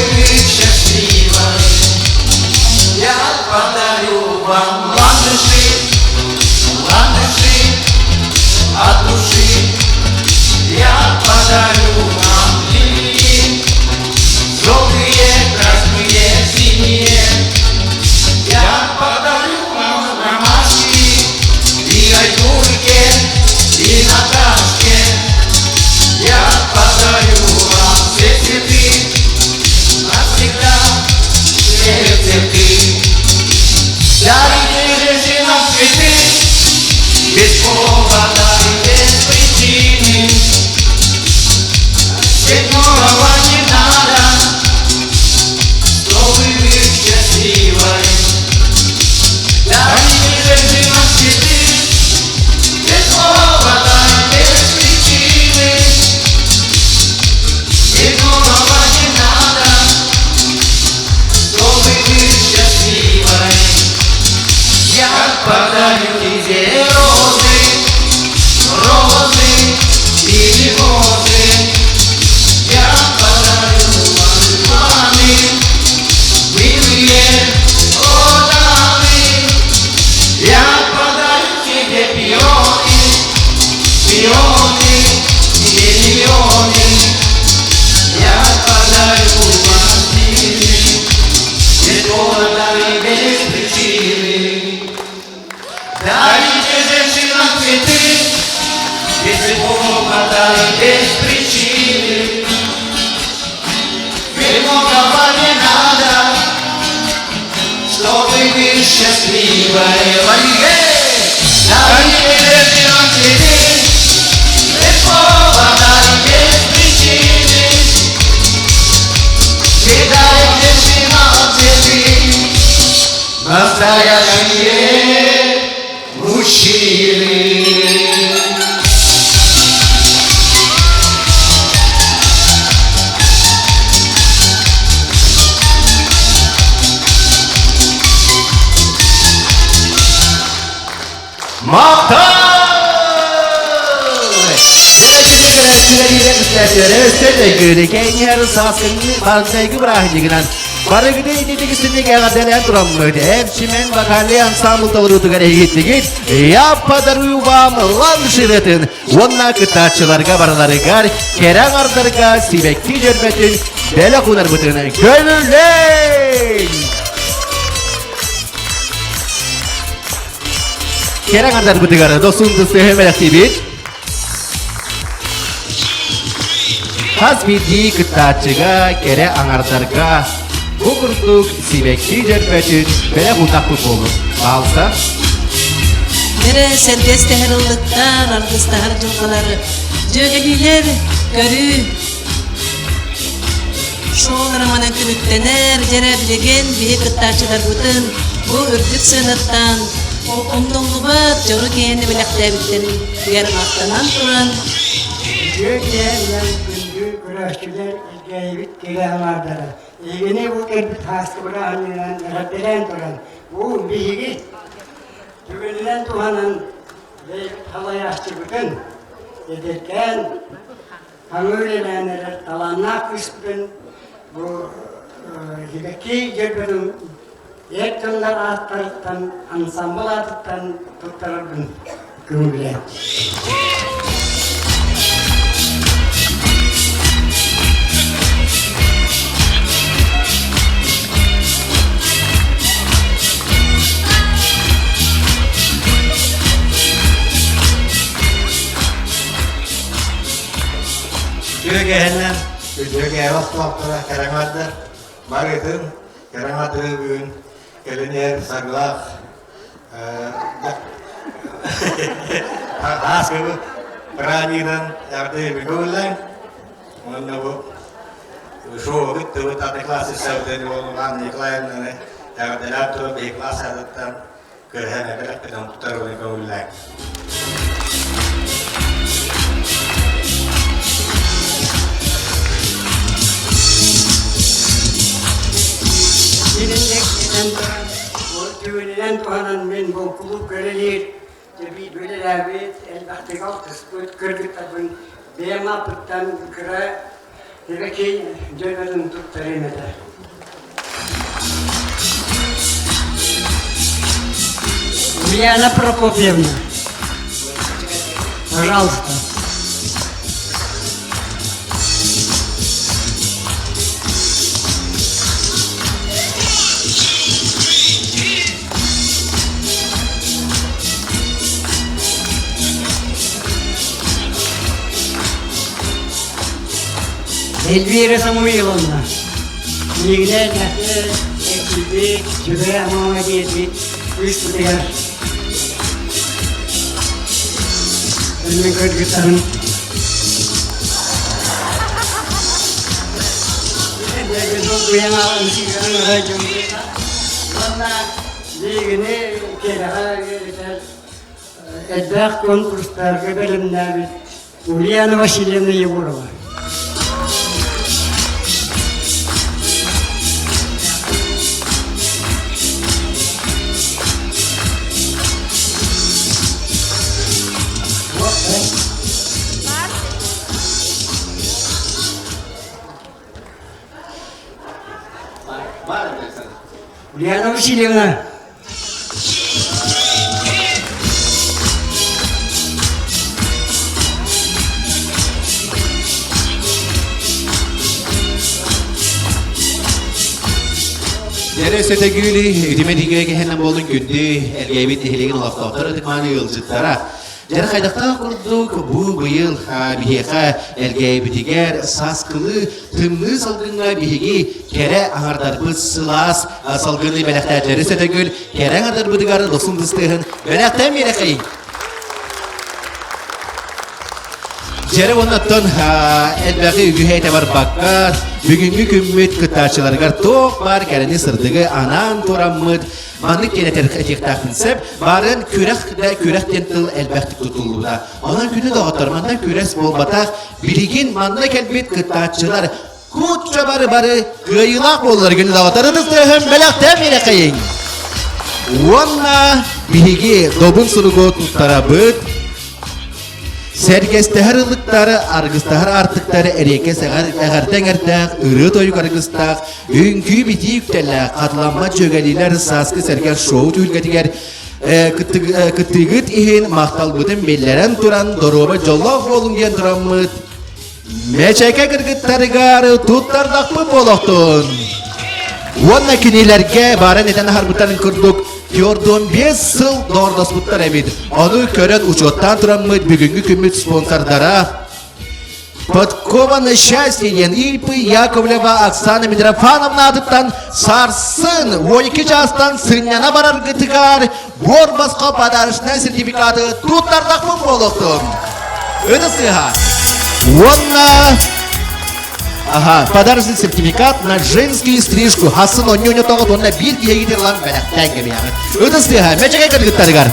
Счастье мужчины. Махтал! Барыгыды ититигистинник эҕэрдэлээн тураммыт Эрчимэн вокальный ансамбл толоруутугар эһигиттигит Я подарю вам ланжеретін уонна кыттааччыларга барыларыгар кэрэ аҥардарга сибэкки дьөрбөтүн бэлэх уунарбытын көҥүллэҥ! Кэрэ аҥардарбытыгар досун тыстыһы бэлэхтиибит. Хас биирдии кыттааччыга, кэрэ аҥардарга бу курдук сибэкки дьөрбөтүн бэлэх ууннахпыт буолур. Баалса. Кэрэ сэргэс тэһэр ыллыктар, аргыстаһар дьылҕалар, дьүөгэлиилэр көрүү Шоу романын түмүктэнэр, дьэрэ билигин биһи кыттааччыларбытын бу үрдүк сыанаттан умнуллубат дьоро киһини бэлэхтээбиттэригэр махтанан туран Үтүө киэһэнэн күндү көрөөччүлэр илгээйбит кэрэ аҥаардара эһигини бу кэлбит һааскыбыра анньынан эҕэрдэлээн туран бу биһиги түгэнинэн туһанан бэйэбит халайааччыбытын эдэркээн Хаҥыы үлэлээн эрэр талааннаах кыыспытын бу Сибэкки дьөрбөтүн эр дьоннор ааттарыттан ансамбыл аатыттан туттарарбын көҥүллээн. Үтүө үтүө олохтоохторо кэрэҥэрдэр барытын кэрэҥэрдэрэ бүгүн кэлин иһэр саргылаах ааскыбы празднигынан эҕэрдэ көҥүллээн уонна бу шоубут тыбыт аты класс сабытын уолунаан Николаевнаны эҕэрдэлээн туран биһи класс аатыттан көрһөн эбэлэхпитин туттарыбын көҥүллээн. Түгэнинэн туһанан мин бу кулууп көрөлүүр тэбии үлэлээбит, элбэхтик алтыспыт кыргыттарбын бэйэм ааппыттан кыра эбэкэй дьонун туттарыам этэ. Ульяна Прокопьевна, пожалуйста. Эльвира Самуиловна, Миигинэ эрчийбит, сүбэ-ама биэрбит кыыспытыгар Мин кыргыттарым Биһигини кэрэҕэ үөрэтэр элбэх конкурстарга бэлэмнээбит Ульяна Васильевна Егорова. Ульяна Васильевна. Дьэрэ сөтөгүүли үтүмэн игэ кэһэнэн буолун күндү элгээбит нэһилиэгин олохтоохторо ытыкмааны ыалдьыттара. Дьэрэ хайдахтаах курдук бу быйыл биһиэхэ элгээйбитигэр сааскылыы тымныы салгыҥҥа биһиги кэрэ аҥардарбыт сылаас салгыны бэлэхтээтилэри сөтөгүл кэрэ аҥардарбытыгар досун тыстыһын бэлэхтэн биэрэхэй. Дьэрэ уоннаттан элбэҕи үгүһэ этэ барбакка, бүгүҥҥү күммүт кыттааччыларыгар туох баар кэрэни сырдыгы анаан тураммыт, маннык киэрэтэр этиэхтээхпин сөп, баарын күрэх да күрэх диэн тыл элбэхтик тутуллубута. Онон күнү доҕоттор, манна күрэс буолбатах, билигин манна кэлбит кыттааччылар кучча бары-бары кыайыылаах буоллар күнү доҕоттор ытыс тыаһын бэлэхтээн биэрэхэйиҥ. Уонна биһиги добун суругу туттарабыт. Сэргэстэһэр ыллыктары, аргыстаһар аартыктары эриэккэс эҕэрдэ эҥэрдээх, ырыа-тойук аргыстаах, үҥкүү-битии үктэллээх, хатыламмат дьүөгэлиилэр сааскы сэргэх шоу түһүлгэтигэр кыттыыгыт иһин махталбытын биллэрэн туран, доруобай дьоллоох буолуҥ диэн тураммыт, Мэчэкэ кыргыттарыгар туттардахпыт буолуохтун. Уонна кинилэргэ баарын этэн аһарбыттарын курдук 45 сыл доҕордоспуттар эбит. Ону көрөн учуоттаан тураммыт бүгүҥҥү күммүт спонсордара Подкованное счастье диэн И.П. Яковлева Оксана Митрофановна аатыттан сарсын 12 чаастан сынньана бараргытыгар буор босхо подарочнай сертификаты туттардахпын буолуохтун. Ыты сыһа. Уонна Ага, подарочный сертификат на женскую стрижку. Хасын онньу тоҕот уонна биир киһиги ылан бэлэхтээн кэбиһэҕит. Ыты сыһа, мэчэкэй кыргыттарыгар.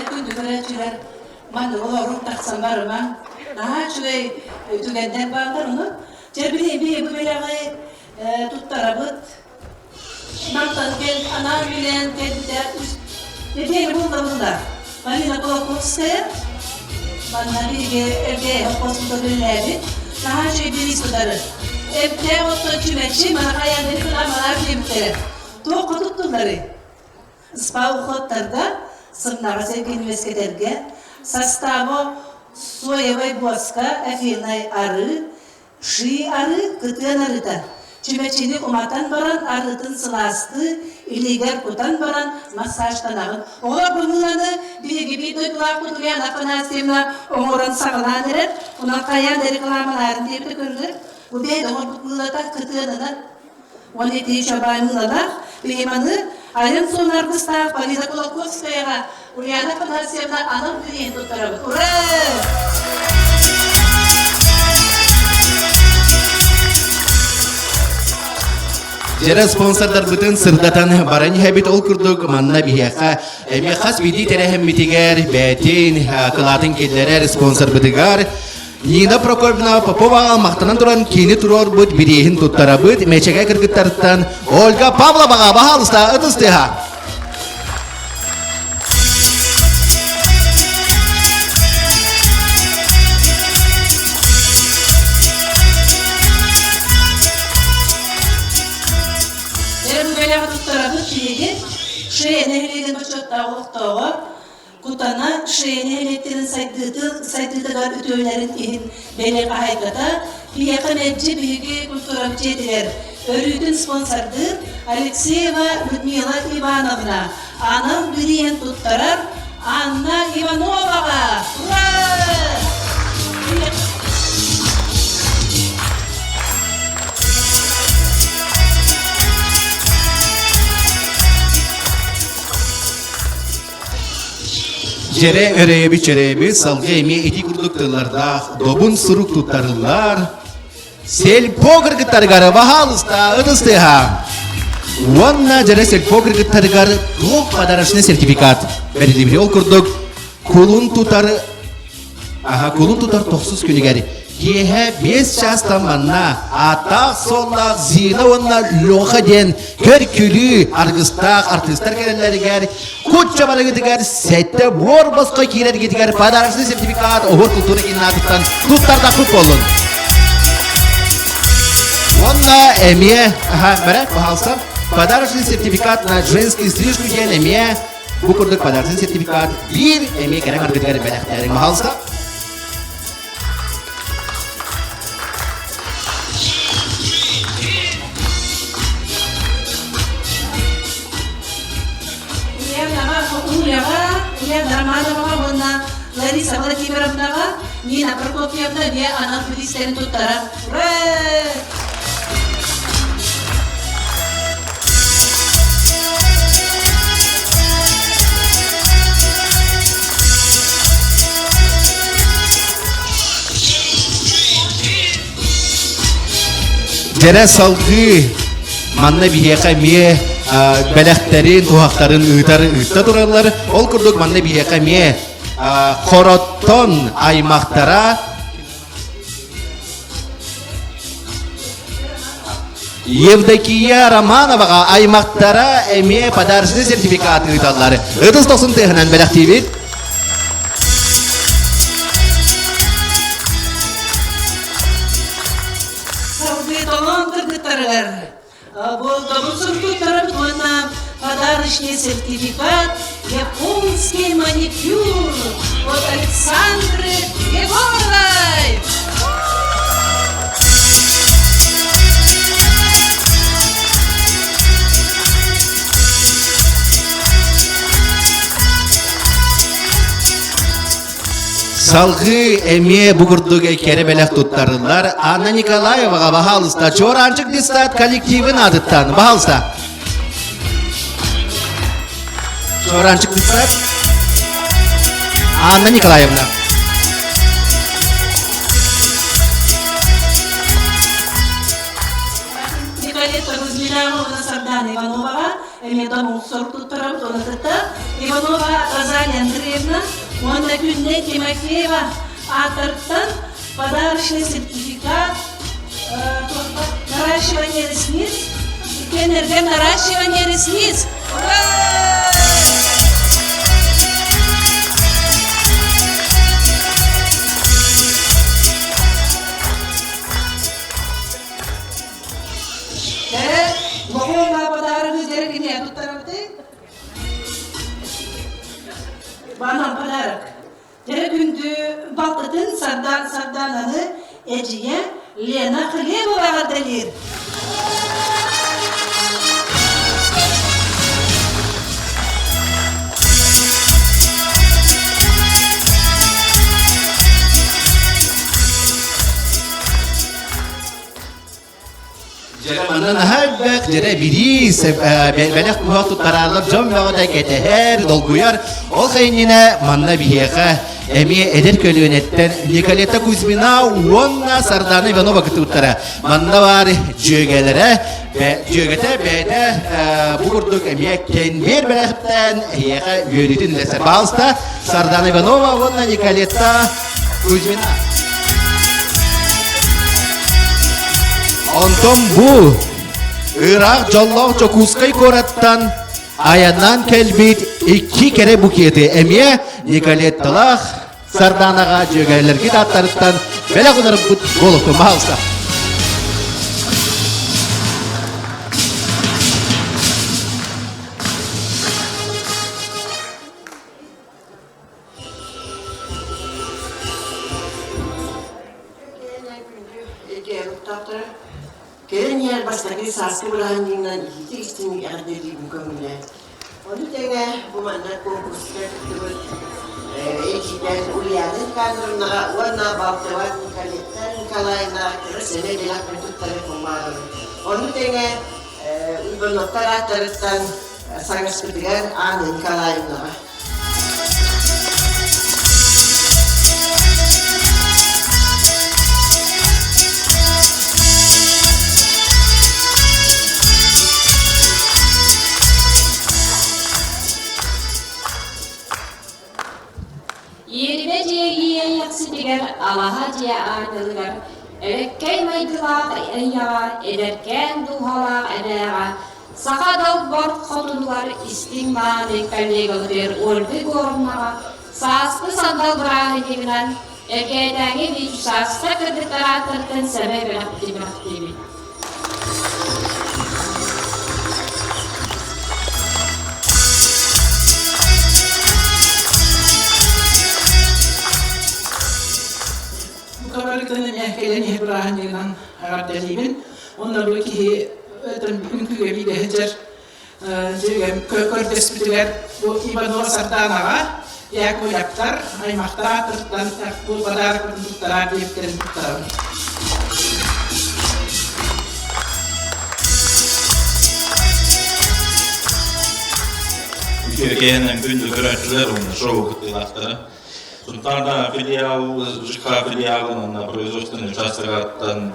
Күндү көрөөччүлэр, маны олорун тахсан барымаҥ. Наһаа үчүгэй түгэннэр бааллар ону. Чэ, биһи бу бэлэҕи туттарабыт. Мантан кэл анаан билэн кэлбитэ Нэдиэлэ буолла булла. Марина Кулаковская манна биһиги эргэ хоспута үлэлээбит. Наһаа үчүгэй бириис тутары. Эмтээх оттон чүмэчи манахайан рекламалаах диэбиттэрэ. Туохха туттулларый? Спа уходтарга, сымнаҕас эргин үөскэтэргэ, састааба соевай буоска, эфирнай арыы, ши арыы, кытыан арыыта. Чүмэчини уматан баран арыытын сылаастыы, илиигэр кутан баран массажтанаҕын. Оҕолор бу мыыланы биһиги биир дойдулаахпыт Ульяна Афанасьевна оҥорон саҕалаан эрэр. Онон хайаан да рекламалаарын диэбитэ көрүлэр. Бу бэйэ оҥорбут мыылата кытыанынан Уонна ити Чабаанылалаах Лиманы айан суон аргыстаах Полина Кулаковскаяҕа Ульяна Афанасьевна анал бирииһин туттарабыт. Ура! Дьэрэ спонсордарбытын сырдатан баран иһэбит ол курдук манна биһиэхэ эмиэ хас биирдии тэрээһиммитигэр бэйэтин кылаатын киллэрэр спонсорбытыгар Нина Прокопьевна Поповаҕа махтанан туран киини туруорбут бирииһин туттарабыт Мэчэгэ кыргыттарыттан Ольга Павловаҕа баһаалыста ытыс тыаһа. Бэлэҕи туттарабыт биһиги Шея нэһилиэгин бочуоттаах олохтооҕо Кутана Шея нэһилиэктэрин сайдыытыгар үтүөлэрин иһин бэлиэ хаһаайката, биһиэхэ мэлдьи биһиги культурабыт дьиэтигэр өрүүтүн спонсордыыр Алексеева Людмила Ивановна анал бирииһин туттарар Анна Ивановаҕа! Ура! Дьэрэ өрөйөбүт чөрөйөбүт салгыы эмиэ ити курдук тыллардаах добун сурук туттарыллар. Сельпо кыргыттарыгар баһаалыста ытыс тыаһа. Уонна дьэрэ сельпо кыргыттарыгар туох подарочный сертификат бэриллибит. Ол курдук кулун тутар Аха, кулун тутар тохсус күнүгэр киэһэ 5 чаастан манна ааттаах-суоллаах Зина уонна Леха диэн көр-күлүү аргыстаах артыыстар кэлэллэригэр кучча барыгытыгар сэттэ буор босхо киирэргитигэр подарочный сертификат Оһуор култуура кииннаатыттан туттардахпыт буоллун. Уонна эмиэ, аха, бэрэ, пожалуйста, подарочный сертификат на женский стрижку диэн эмиэ Бу курдук подарочный сертификат биир эмиэ кэрэ аргытыгар бэлэхтээриҥ пожалуйста. Ульяна Романоваҕа уонна Лариса Владимировнаҕа. Нина Прокопьевна эмиэ анал бириистэрин туттарар. Ура! Дьэрэ салгыы манна биһиэхэ эмиэ бэлэхтэрин, туһахтарын ыытар ыытта тураллар. Ол курдук манна биһиэхэ эмиэ хороттон аймахтара Евдокия Романоваҕа аймахтара эмиэ подарочный сертификат ыыталлар. Ытыс тохсун тыаһынан бэлэхтиибит. Салгыы толоон кыргыттарыгар Болдобун суруктарым уонна подарочный сертификат «Японский маникюр» от Александры Егоровой. Салгыы эмиэ бу курдук кэрэ бэлэх туттарыллар Анна Николаеваҕа баһаалыста Чуораанчык детсад коллективын аатыттан баһаалыста. Чуораанчык детсад Анна Николаевна. Николета Кузьмина Сардана Ивановаҕа эмиэ домоҥсор туттарабыт уонна кытта Иванова Розалия Андреевна уонна Күннэй Тимофеева ааттарыттан подарочный сертификат наращивание ресниц иккиэннэргэ наращивание ресниц Ура! Лохуома подарогы дьэргине туттарабыты. Банан подарок. Дьэ күндү балтытын Сардан Сардананы эдьиийэ Лена Хлебова эҕэрдэлиир. Дьэрэ манна наһаа элбэх, дьэрэ бириис, бэлэх туһах туттарааллар, дьон бөҕөтө кэтэһэр, долгуйар. Ол иннинэ манна биһиэхэ эмиэ эдэр көлүөнэттэн Николета Кузьмина уонна Сардана Иванова кыттыбыттара. Манна баар дьүөгэлэрэ, дьүөгэтэ бэйэтэ бу курдук эмиэ кэнбиэр бэлэхтээн эһиэхэ үөрүүтүн үлэсэр. Пожалуйста, Сардана Иванова уонна Николета Кузьмина. Онтон бу ыраах дьоллоох Дьокуускай куораттан айаннаан кэлбит икки кэрэ букеты эмиэ Николетталаах Сарданаҕа дьүөгэлэргит ааттарыттан бэлэх ударбыт буолуохтун баһаалыста. Кэлин иһэр бастакы сааскы бырааһынньыгынан иһити истиҥник эҕэрдэлиибин көҥүлэ. Ону тэҥэ бу манна конкурска кыттыбыт эдьиийдэр Ульяна Никандровнаҕа уонна балтыбар Николетта Николаевнаҕа кыра сэмэй бэлэхпин туттарар кумааҕыбын. Ону тэҥэ Уйбаныаптар ааттарыттан саҥаспытыгар Анна Николаевнаҕа. Иэрибэ дьиэгийэ иэхситигэр алаһа дьиэ аанньалыгар элэккэй майгылаах эйэҕэ эдэркээн дууһалаах эбээҕэ Саха далбар хотунугар истиҥ мааны коллегаларыгар Ольга Егоровнаҕа сааскы сандал бырааһынньыгынан Эргээтээҥи Вячеславскай кыргыттар ааттарыттан сэмэй бэлэхтии бэлэхтиибит. Бу кабарыктан эмиэ кэлэн иһэр бырааһынньыгынан эҕэрдэлиибин. Онно бу киһи үҥкүүгэ бииргэ сылдьар дьүөгэм көрдөспүтүгэр бу Иванова Сарданаҕа. Яковлевтар аймахтар аатыттан бу подарокпытын туттараар диэбиттэрин туттарабын. Үтүөкээн күндү көрөөччүлэр уонна шоу кыттыылаахтара. Сунтаарда филиал, ЖК филиалын уонна производственный участоктан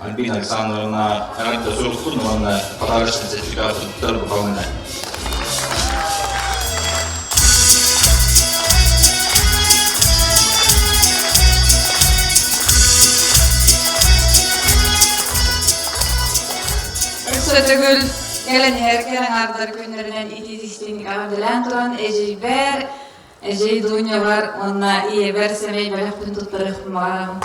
Альбина Александровна эҕэрдэ сурукпун уонна подарочный сертификат туттар выполнена. Өссө төгүл кэлэн иһэр кэлэн аҥаардар күннэринэн итии-истиҥник эҕэрдэлээн туран эдьиийбэр, эдьиий Дунябар уонна ийэбэр сэмэй бэлэхпин туттарыахпын баҕарабын.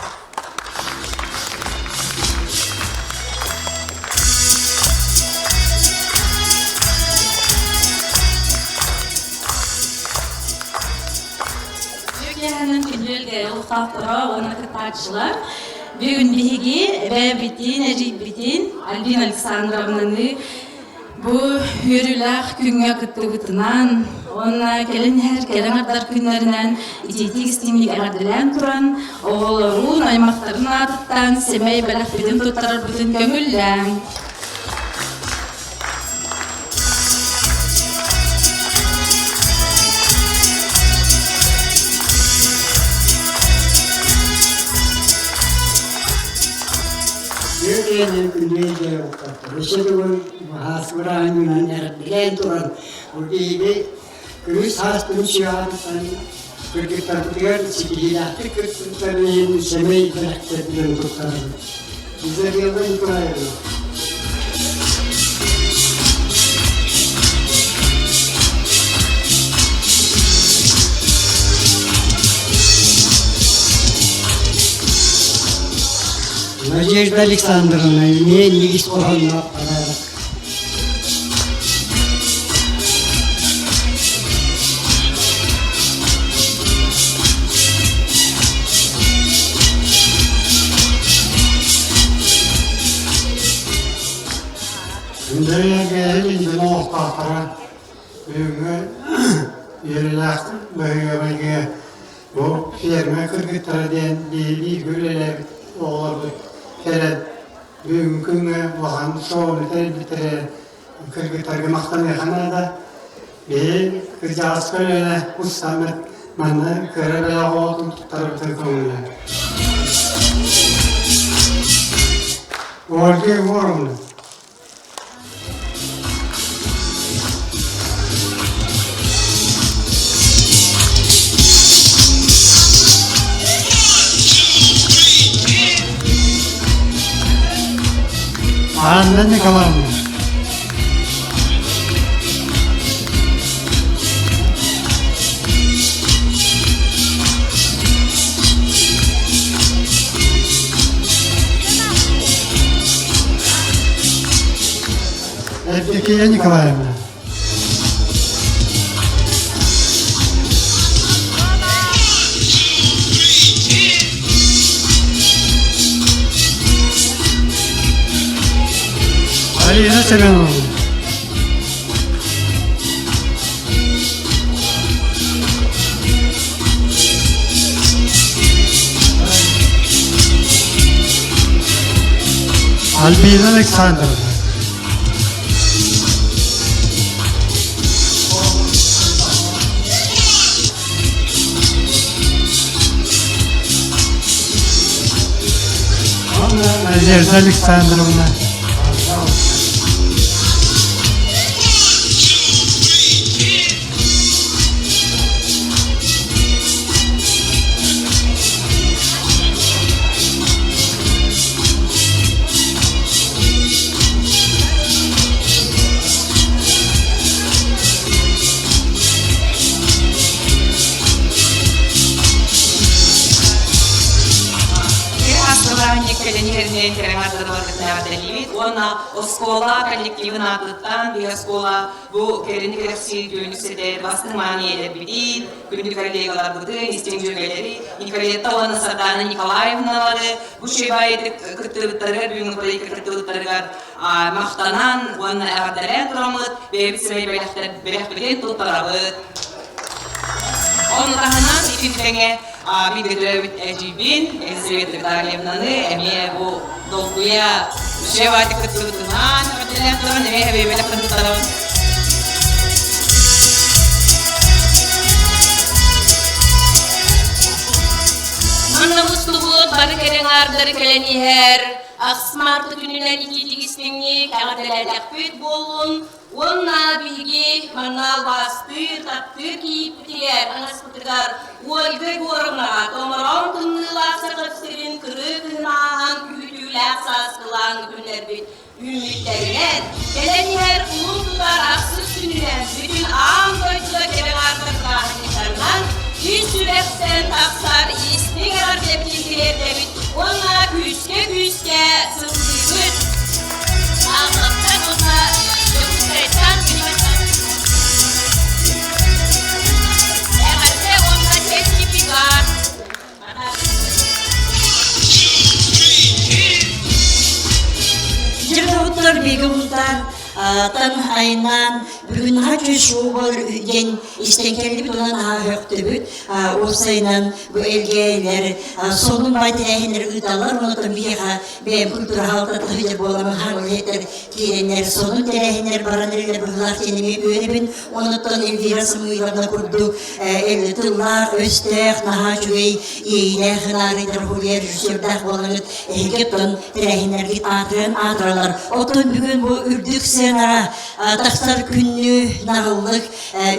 Үтүө күнүөл олохтоохторо уонна кыттааччылар. Бүгүн биһиги эбээбитин, эдьиийбитин Альбина Александровнаны бу үөрүүлээх күҥҥэ кыттыбытынан уонна кэлин иһэр кэлэн ардар күннэринэн итиитик истиҥник эҕэрдэлээн туран оҕолорун, аймахтарын аатыттан сэмэй бэлэхпитин туттарарбытын көҥүллээҥ. Үөрээнин күнү Өссө төгүл баһаас бырааһынньыгынан эҕэрдэлээн туран, бу биһиги күнүс саас түмсүүҕүттэн кыргыттарбытыгар ситиһиилээхтик кыттыбыттарын иһин сэмэй бэлэхтэрбитин туттарабыт. Изабелла Николаевна. Надежда Александровна, эмиэ иннигис хоһоонноох подарок. Күндэрийэргэ дьоно олохтоохторо бүгүҥҥү үөрүүлээх быһыыга бу ферма кыргыттара диэн биирдии үлэлээбит оҕолорбут кэлэн бүгүҥҥү күҥҥэ улахан шоуну тэрийбиттэрэ кыргыттарга махтаныахха наада. Биһи кырдьаҕас көлүөнэ устаммыт манна кыра бэлэх оҕотун туттарбытын көҥүлэ. Ольга Егоровна. Анна Николаевна. Евдокия Николаевна. Алина Семеновна. Альбина Александровна. Надежда Александровна. Аслыбаанньык кэлэн иһэринэн кэрэҥ уонна оскуола коллективын аатыттан биһи оскуола Бу кэлини кэрэхсиир күөнүк сэтээр бастыҥ мааны ийэлэрбитин, күндү коллегаларбытын, истиҥ дьүөгэлэри, Николетта уонна Сардаана Николаевналары бу үчүгэй кыттыбыттарыгар, бүгүҥҥү проекка кыттыбыттарыгар махтанан уонна эҕэрдэлээн тураммыт, бэйэбит сэмэй бэлэхпитин туттарабыт. Ону таһынан итини тэҥэ бииргэ төрөөбүт эдьиийбин Елизавета Витальевнаны эмиэ бу долгуйа үчүгэй кыттыбытынан эҕэрдэлээн туран эмиэ эбиэбэлэх кыттарабын. Манна мустубут бары кэлэн аардары кэлэн иһэр Ахсмарты күнүнэн итиитик-истиҥник эҕэрдэлээтэхпит буоллун уонна биһиги манна албаастыыр, таптыыр кийииппитигэр, аҥаспытыгар Ольга Егоровнаҕа томороон тымныылаах Саха сирин кырыы кыһын ааһан күүтүүлээх сааскылаан күннэрбит үүммүттэринэн, кэлэн иһэр улун тутар ахсыс күнүнэн бүтүн аан дойдуга кэрэ аартар бырааһынньыктарынан ис сүрэхтэн тахсар истиҥ эҕэрдэбитин тириэрдэбит уонна күүскэ-күүскэ сыллыыбыт. Аахтан уонна Дьокуускайтан Эҕэрдэ уонна сертификат. Дьырдабыттар бигэ ултаан тан айнаан бүгүн хачы шоу диэн истэн кэллибит онон аһа höктүбүт уопсайынан бу элгээйлэр сонун бай тэрээһиннэр ыыталлар онотон биһиэхэ бэйэм культура хаалтата сылдьар буоламмын хаҥылыһыттар киирэннэр сонун тэрээһиннэр баран эрэллэр быһыылаах диэн эмиэ үөрэбин онуттан Эльвира Самуиловна курдук тыллаах өстөөх наһаа үчүгэй иэйиилээх ынаарыйдар уһуйар режиссердаах буолаҥыт эһиги оттон тэрээһиннэргит аатыран аатыралар оттон бүгүн бу үрдүк сценаҕа тахсар күннү наҕыллык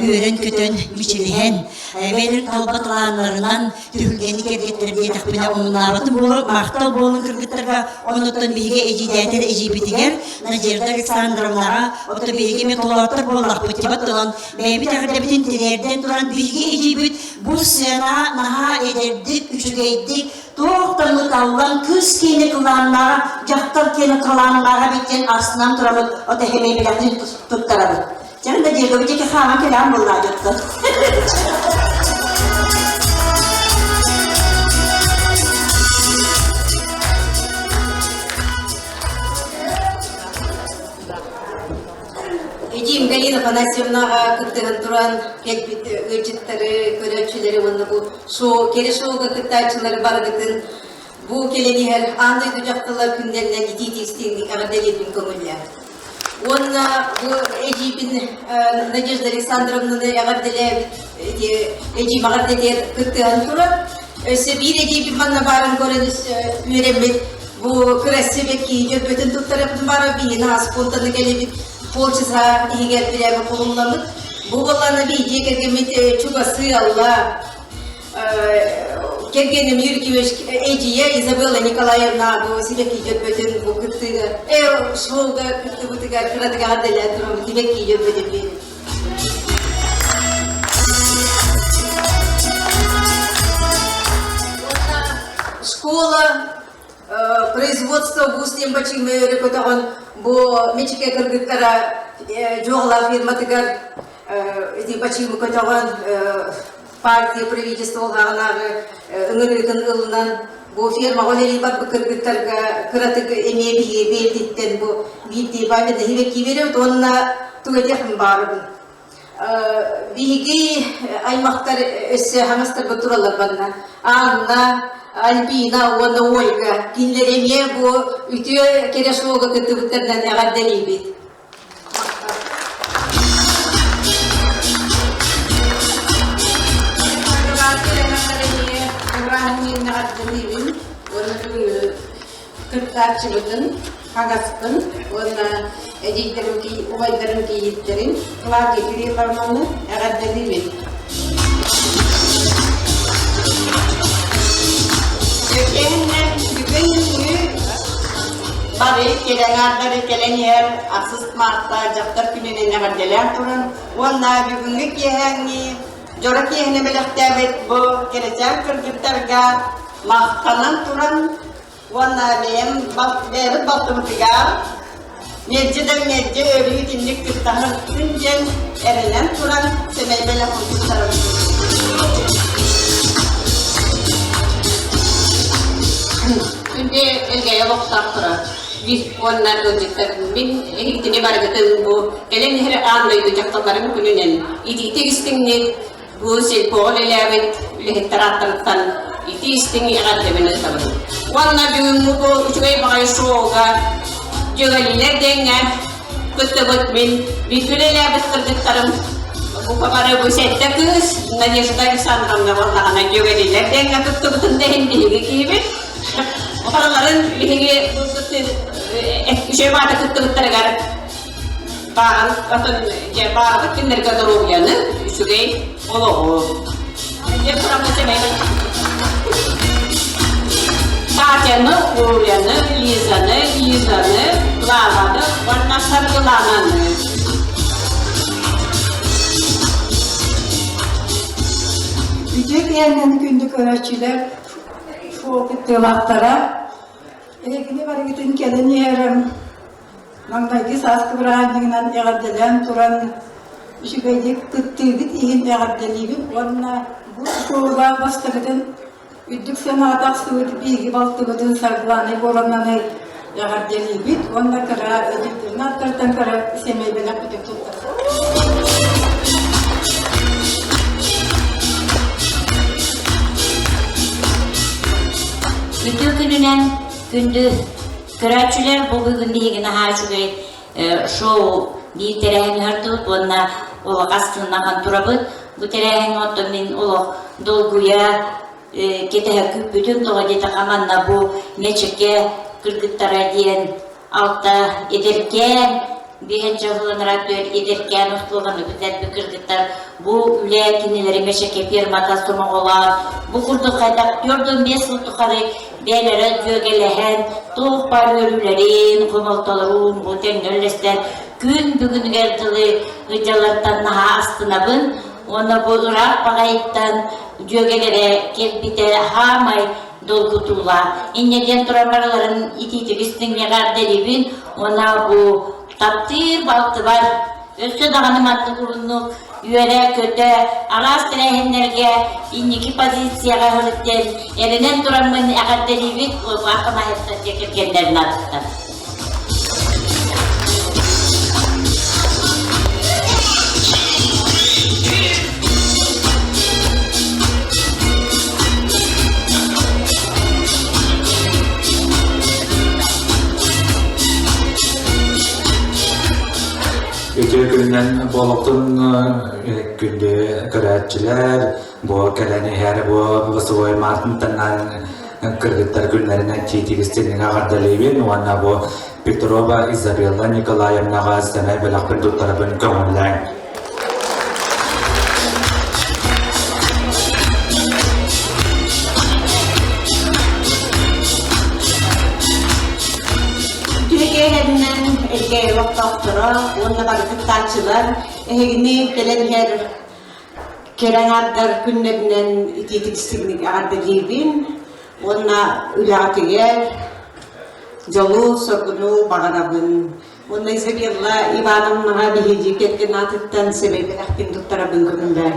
үөрэн-көтөн мичилиһэн бэйэлэрин талба талааннарынан түһүлгэни кэргэттэр диэтэхпинэ омуннаабатым буолар махтал буолун кыргыттарга оннуттан биһиги эдьиийдээтэр эдьиийбитигэр Надежда Александровнаҕа оттон биһиги эмиэ толооттор буоллахпыт тибат тылан бэйэбит эҕэрдэбитин тириэрдэн туран биһиги эдьиийбит бу сценаҕа наһаа эдэрдик үчүгэйдик туох да мыталлан кыыс киэнэ кылааннааҕа дьахтар киэнэ талааннааҕа эбит диэн арсынан турамыт от эһэмэй бэлэхтин туттарабыт Дьэ, Надежда, бу диэки хааман кэлээн буоллаа дьоттон. Эдиим Галина Афанасьевнаҕа кыттыһан туран кэлбит ыалдьыттары, көрөөччүлэри уонна бу шоу, кэрэ шоуга кыттааччылары барыгытын бу кэлэн иһэр аан дойду дьахталлар күннэринэн итии-итии эҕэрдэлиирбин көҥүллээх. Уонна бу эдьиийбин Надежда Александровнаны эҕэрдэлээбит эдьиийим эҕэрдэтигэр кыттыһан турар. Өссө биир эдьиийбин манна баарын көрөн үөрэммит бу красивый киһи дьөрбөтүн туттарабытын баара биһини аспонтаны кэлибит полчаса иһигэр бирээмэ кулулламмыт. Бу буоллаана биһиги кэргэммит чугасы алла Кэргэним Юрий Кимович эдьиийэ Изабелла Николаевна бу сибэкки дьөрбөтүн бу кыттыыга шоуга кыттыбытыгар кыратык эҕэрдэлээн туран сибэкки дьөрбөтүн биэрин. Школа производство вуз диэн бачыымы өрө көтөҕөн бу Мичике кыргыттара дьуоҕалаах фирматыгар ити бачыымы көтөҕөн партия правительство улаҕанааҕы ыҥырыытын ылынан бу фермаҕа үлэлии барбыт кыргыттарга кыратык эмиэ биһиги бэйэтиттэн бу биирдии памятный киибэрэбит уонна тугу этиэхпин баарыбын биһиги аймахтар өссө хаҥастарбыт тураллар манна Анна, Альбина уонна Ольга кинилэр эмиэ бу үтүө кэрэ суолга кыттыбыттарынан эҕэрдэлиибит. Кыттааччыбытын, хаҥаспын уонна эдьиийдэрим, убайдарым кийииттэрин Клавдия Кирилловнаны эҕэрдэлиибин. Кэргэнинэн бүгүн бары кэлэн аардары кэлэн иһэр ахсыс Марта дьахтар күнүнэн эҕэрдэлээн туран уонна бүгүҥҥү киэһээҥҥи дьоро киэһэни бэлэхтээбит бу кэрэчээн кыргыттарга махтанан туран уонна бэйэм бэйэбит балтыбытыгар мэлдьи да мэлдьи өрүү итинник кыттаһын диэн эрэнэн туран сэмэй бэлэх туттарабын. Күндү Элгээйи олохтоохторо, бис уонна ыалдьыттар мин эһигитини барыгытын бу кэлэн иһэр аан дойду дьахталларын күнүнэн итиитик истиҥник. Бу сельпоҕа үлэлээбит үлэһиттэр ааттарыттан ити истиҥ эҕэрдэбин ыытабын. Уонна бүгүҥҥү бу үчүгэй баҕайы шоуга дьүөгэлиилэр диэҥҥэ кыттыбыт мин бииргэ үлэлээбит кыргыттарым бука бары бу сэттэ кыыс Надежда Александровна буоллаҕына дьүөгэлиилэр диэҥҥэ кыттыбытын да иһин биһиги киһибит. Барыларын биһиги үчүгэй баата кыттыбыттарыгар Баҕар атын дьэ баарбыт кинилэргэ доруобуйаны, үчүгэй олоҕу. Дьэ тураммыт сэмэй Катяны, Оляны, Лизаны, Лизаны, Клаваны уонна Саргылананы. Үтүө киэһэнэн күндү көрөөччүлэр, шоу кыттыылаахтара. Эһигини барыгытын кэлэн иһэрим. Маҥнайгы сааскы бырааһынньыгынан эҕэрдэлээн туран, үчүгэйдик кыттыыгыт иһин эҕэрдэлиибин уонна бу шоуга бастакытын үрдүк сыанаҕа тахсыбыт биһиги балтыбытын Саргылана Егоровнаны эҕэрдэлиибит уонна кыра эдьиийдэрин ааттарыттан кыра сэмэй бэлэхпитин туттарабыт. Үтүө күнүнэн күндү Көрөөччүлэр бу бүгүн биһиги наһаа үчүгэй шоу биир тэрээһин ыһартыбыт уонна олох астыннахан турабыт. Бу тэрээһиҥҥэ оттон мин олох долгуйа кэтэһэ күүппүтүм тоҕо диэтэххэ манна бу Мэчэкэ кыргыттара диэн алта эдэркээн биһэнчэ ырааттыыр эдэркээн оскуоланы бүтэрбит кыргыттар бу үлэ кинилэри Мэчэкэ фермата сомоҕолоон бу курдук хайдах 45 сыл тухары бэйэлэрэ дьүөгэлэһэн, туох баар үөрүүлэрин, хомолтолорун бу тэҥҥэ үллэстэн күн бүгүнүгэр дылы ыдьалартан наһаа астынабын уонна бу ыраах баҕайыттан дьүөгэлэрэ кэлбитэ хаамай долгутуулаах. Инньэ диэн туран барыларын итиитик истиҥҥэ эҕэрдэлиибин уонна бу таптыыр балтыбар Өссө даҕаны маннык уһуннук үөрэ-көтө, араас тэрээһиннэргэ инники позицияҕа сылдьан, эрэнэн тураммын эҕэрдэлиибит Афанасьевтар дьиэ кэргэннэрин аатыттан. Үтүө күнүнэн буолуохтун күндү көрөөччүлэр, бу кэлэн иһэр бу Василий Мартынтаннан кыргыттар күннэринэн тиитигистинниҥ эҕэрдэлиибин уонна бу Петрова Изабелла Николаевнаҕа сэмэй бэлэхпин туттарабын көҥүллээҥ. Үтүөкэһэннэн Элгээйи олохтоохторо уонна бары кыттааччылар эһигини кэлэн иһэр кэрэ аҥаардар күннэринэн итиитик истиҥник эҕэрдэлиибин уонна үлэҕитигэр дьолу-соргуну баҕарабын. Уонна Изабелла Ивановнаҕа биһиги кэргэн аатыттан сэмэй бэлэхпин туттарабын көҥүллээ.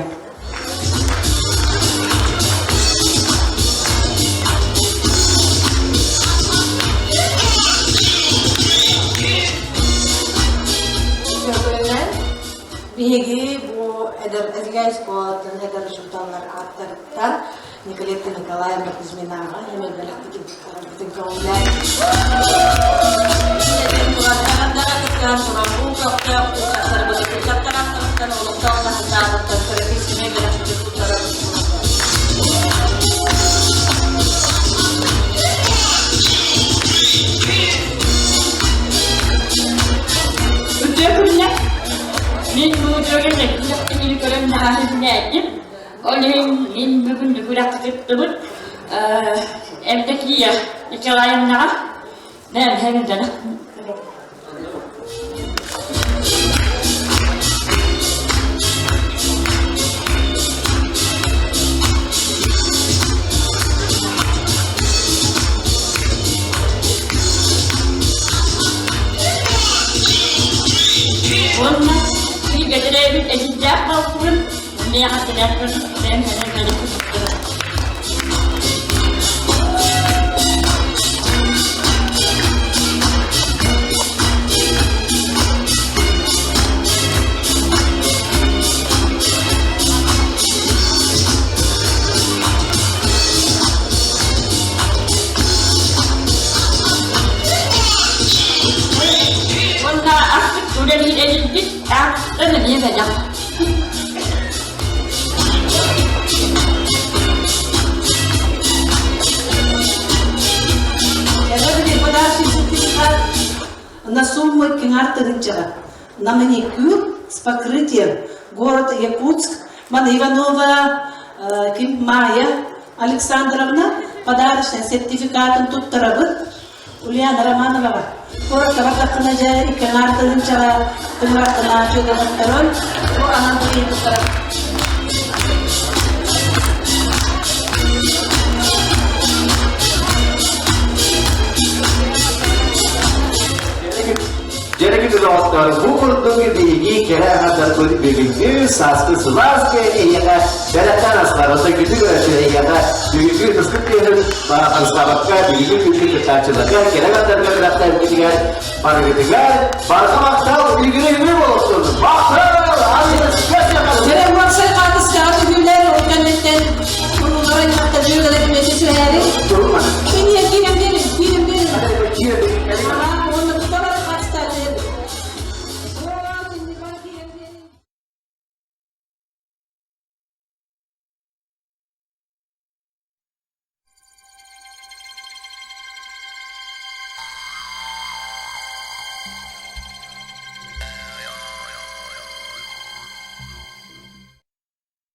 Биһиги бу эдэр Эдигай школатын эдэр учууталлар ааттарыттан Николетта Николаевна Кузьминаҕа эмэл бэлэхтик илдьиттэрбитин көҕүлээн Үтүө күннэр. Мин бу үтүөгэн күрэхтэһиини көрөн наһаа сөбүлээтим. Ол иһин мин бүгүн күрэххэ кыттыбыт Евдокия Николаевнаҕа бэйэм Уонна бииргэ эдьиийдээх балтыбын Миэхэ кэлэн бэйэм Үлэлиир эдьиийбит ааттан эмиэ бэлэх. Подарочный сертификат на сумму кинар тыһынчаҕа на маникюр с покрытием город Якутск Ман Иванова ким Майя Александровна подарочный сертификатын туттарабыт Ульяна Романоваҕа куоракка бардаххына дьэ икки аҥаар тыһыынчаҕа тыҥырахтана чугаһаттарон бу аһан туттарар. Дьэрики доҕоттор, бу курдук биһиги кэрэ аҥардарбыт бүгүҥҥү сааскы сылаас эйиэхэ бэлэхтэн астар. Оттон күндү көрөөччү эйиэхэ бүгүҥҥү ытыскыт тыаһын харыстаабакка бүгүҥҥү күндү кыттааччыларга кэрэ аҥардарга бэлэхтээбиккитигэр барыгытыгар барҕа махтал үгүрэ үгүрэ буолуохтун! Махтал! Аныгыска!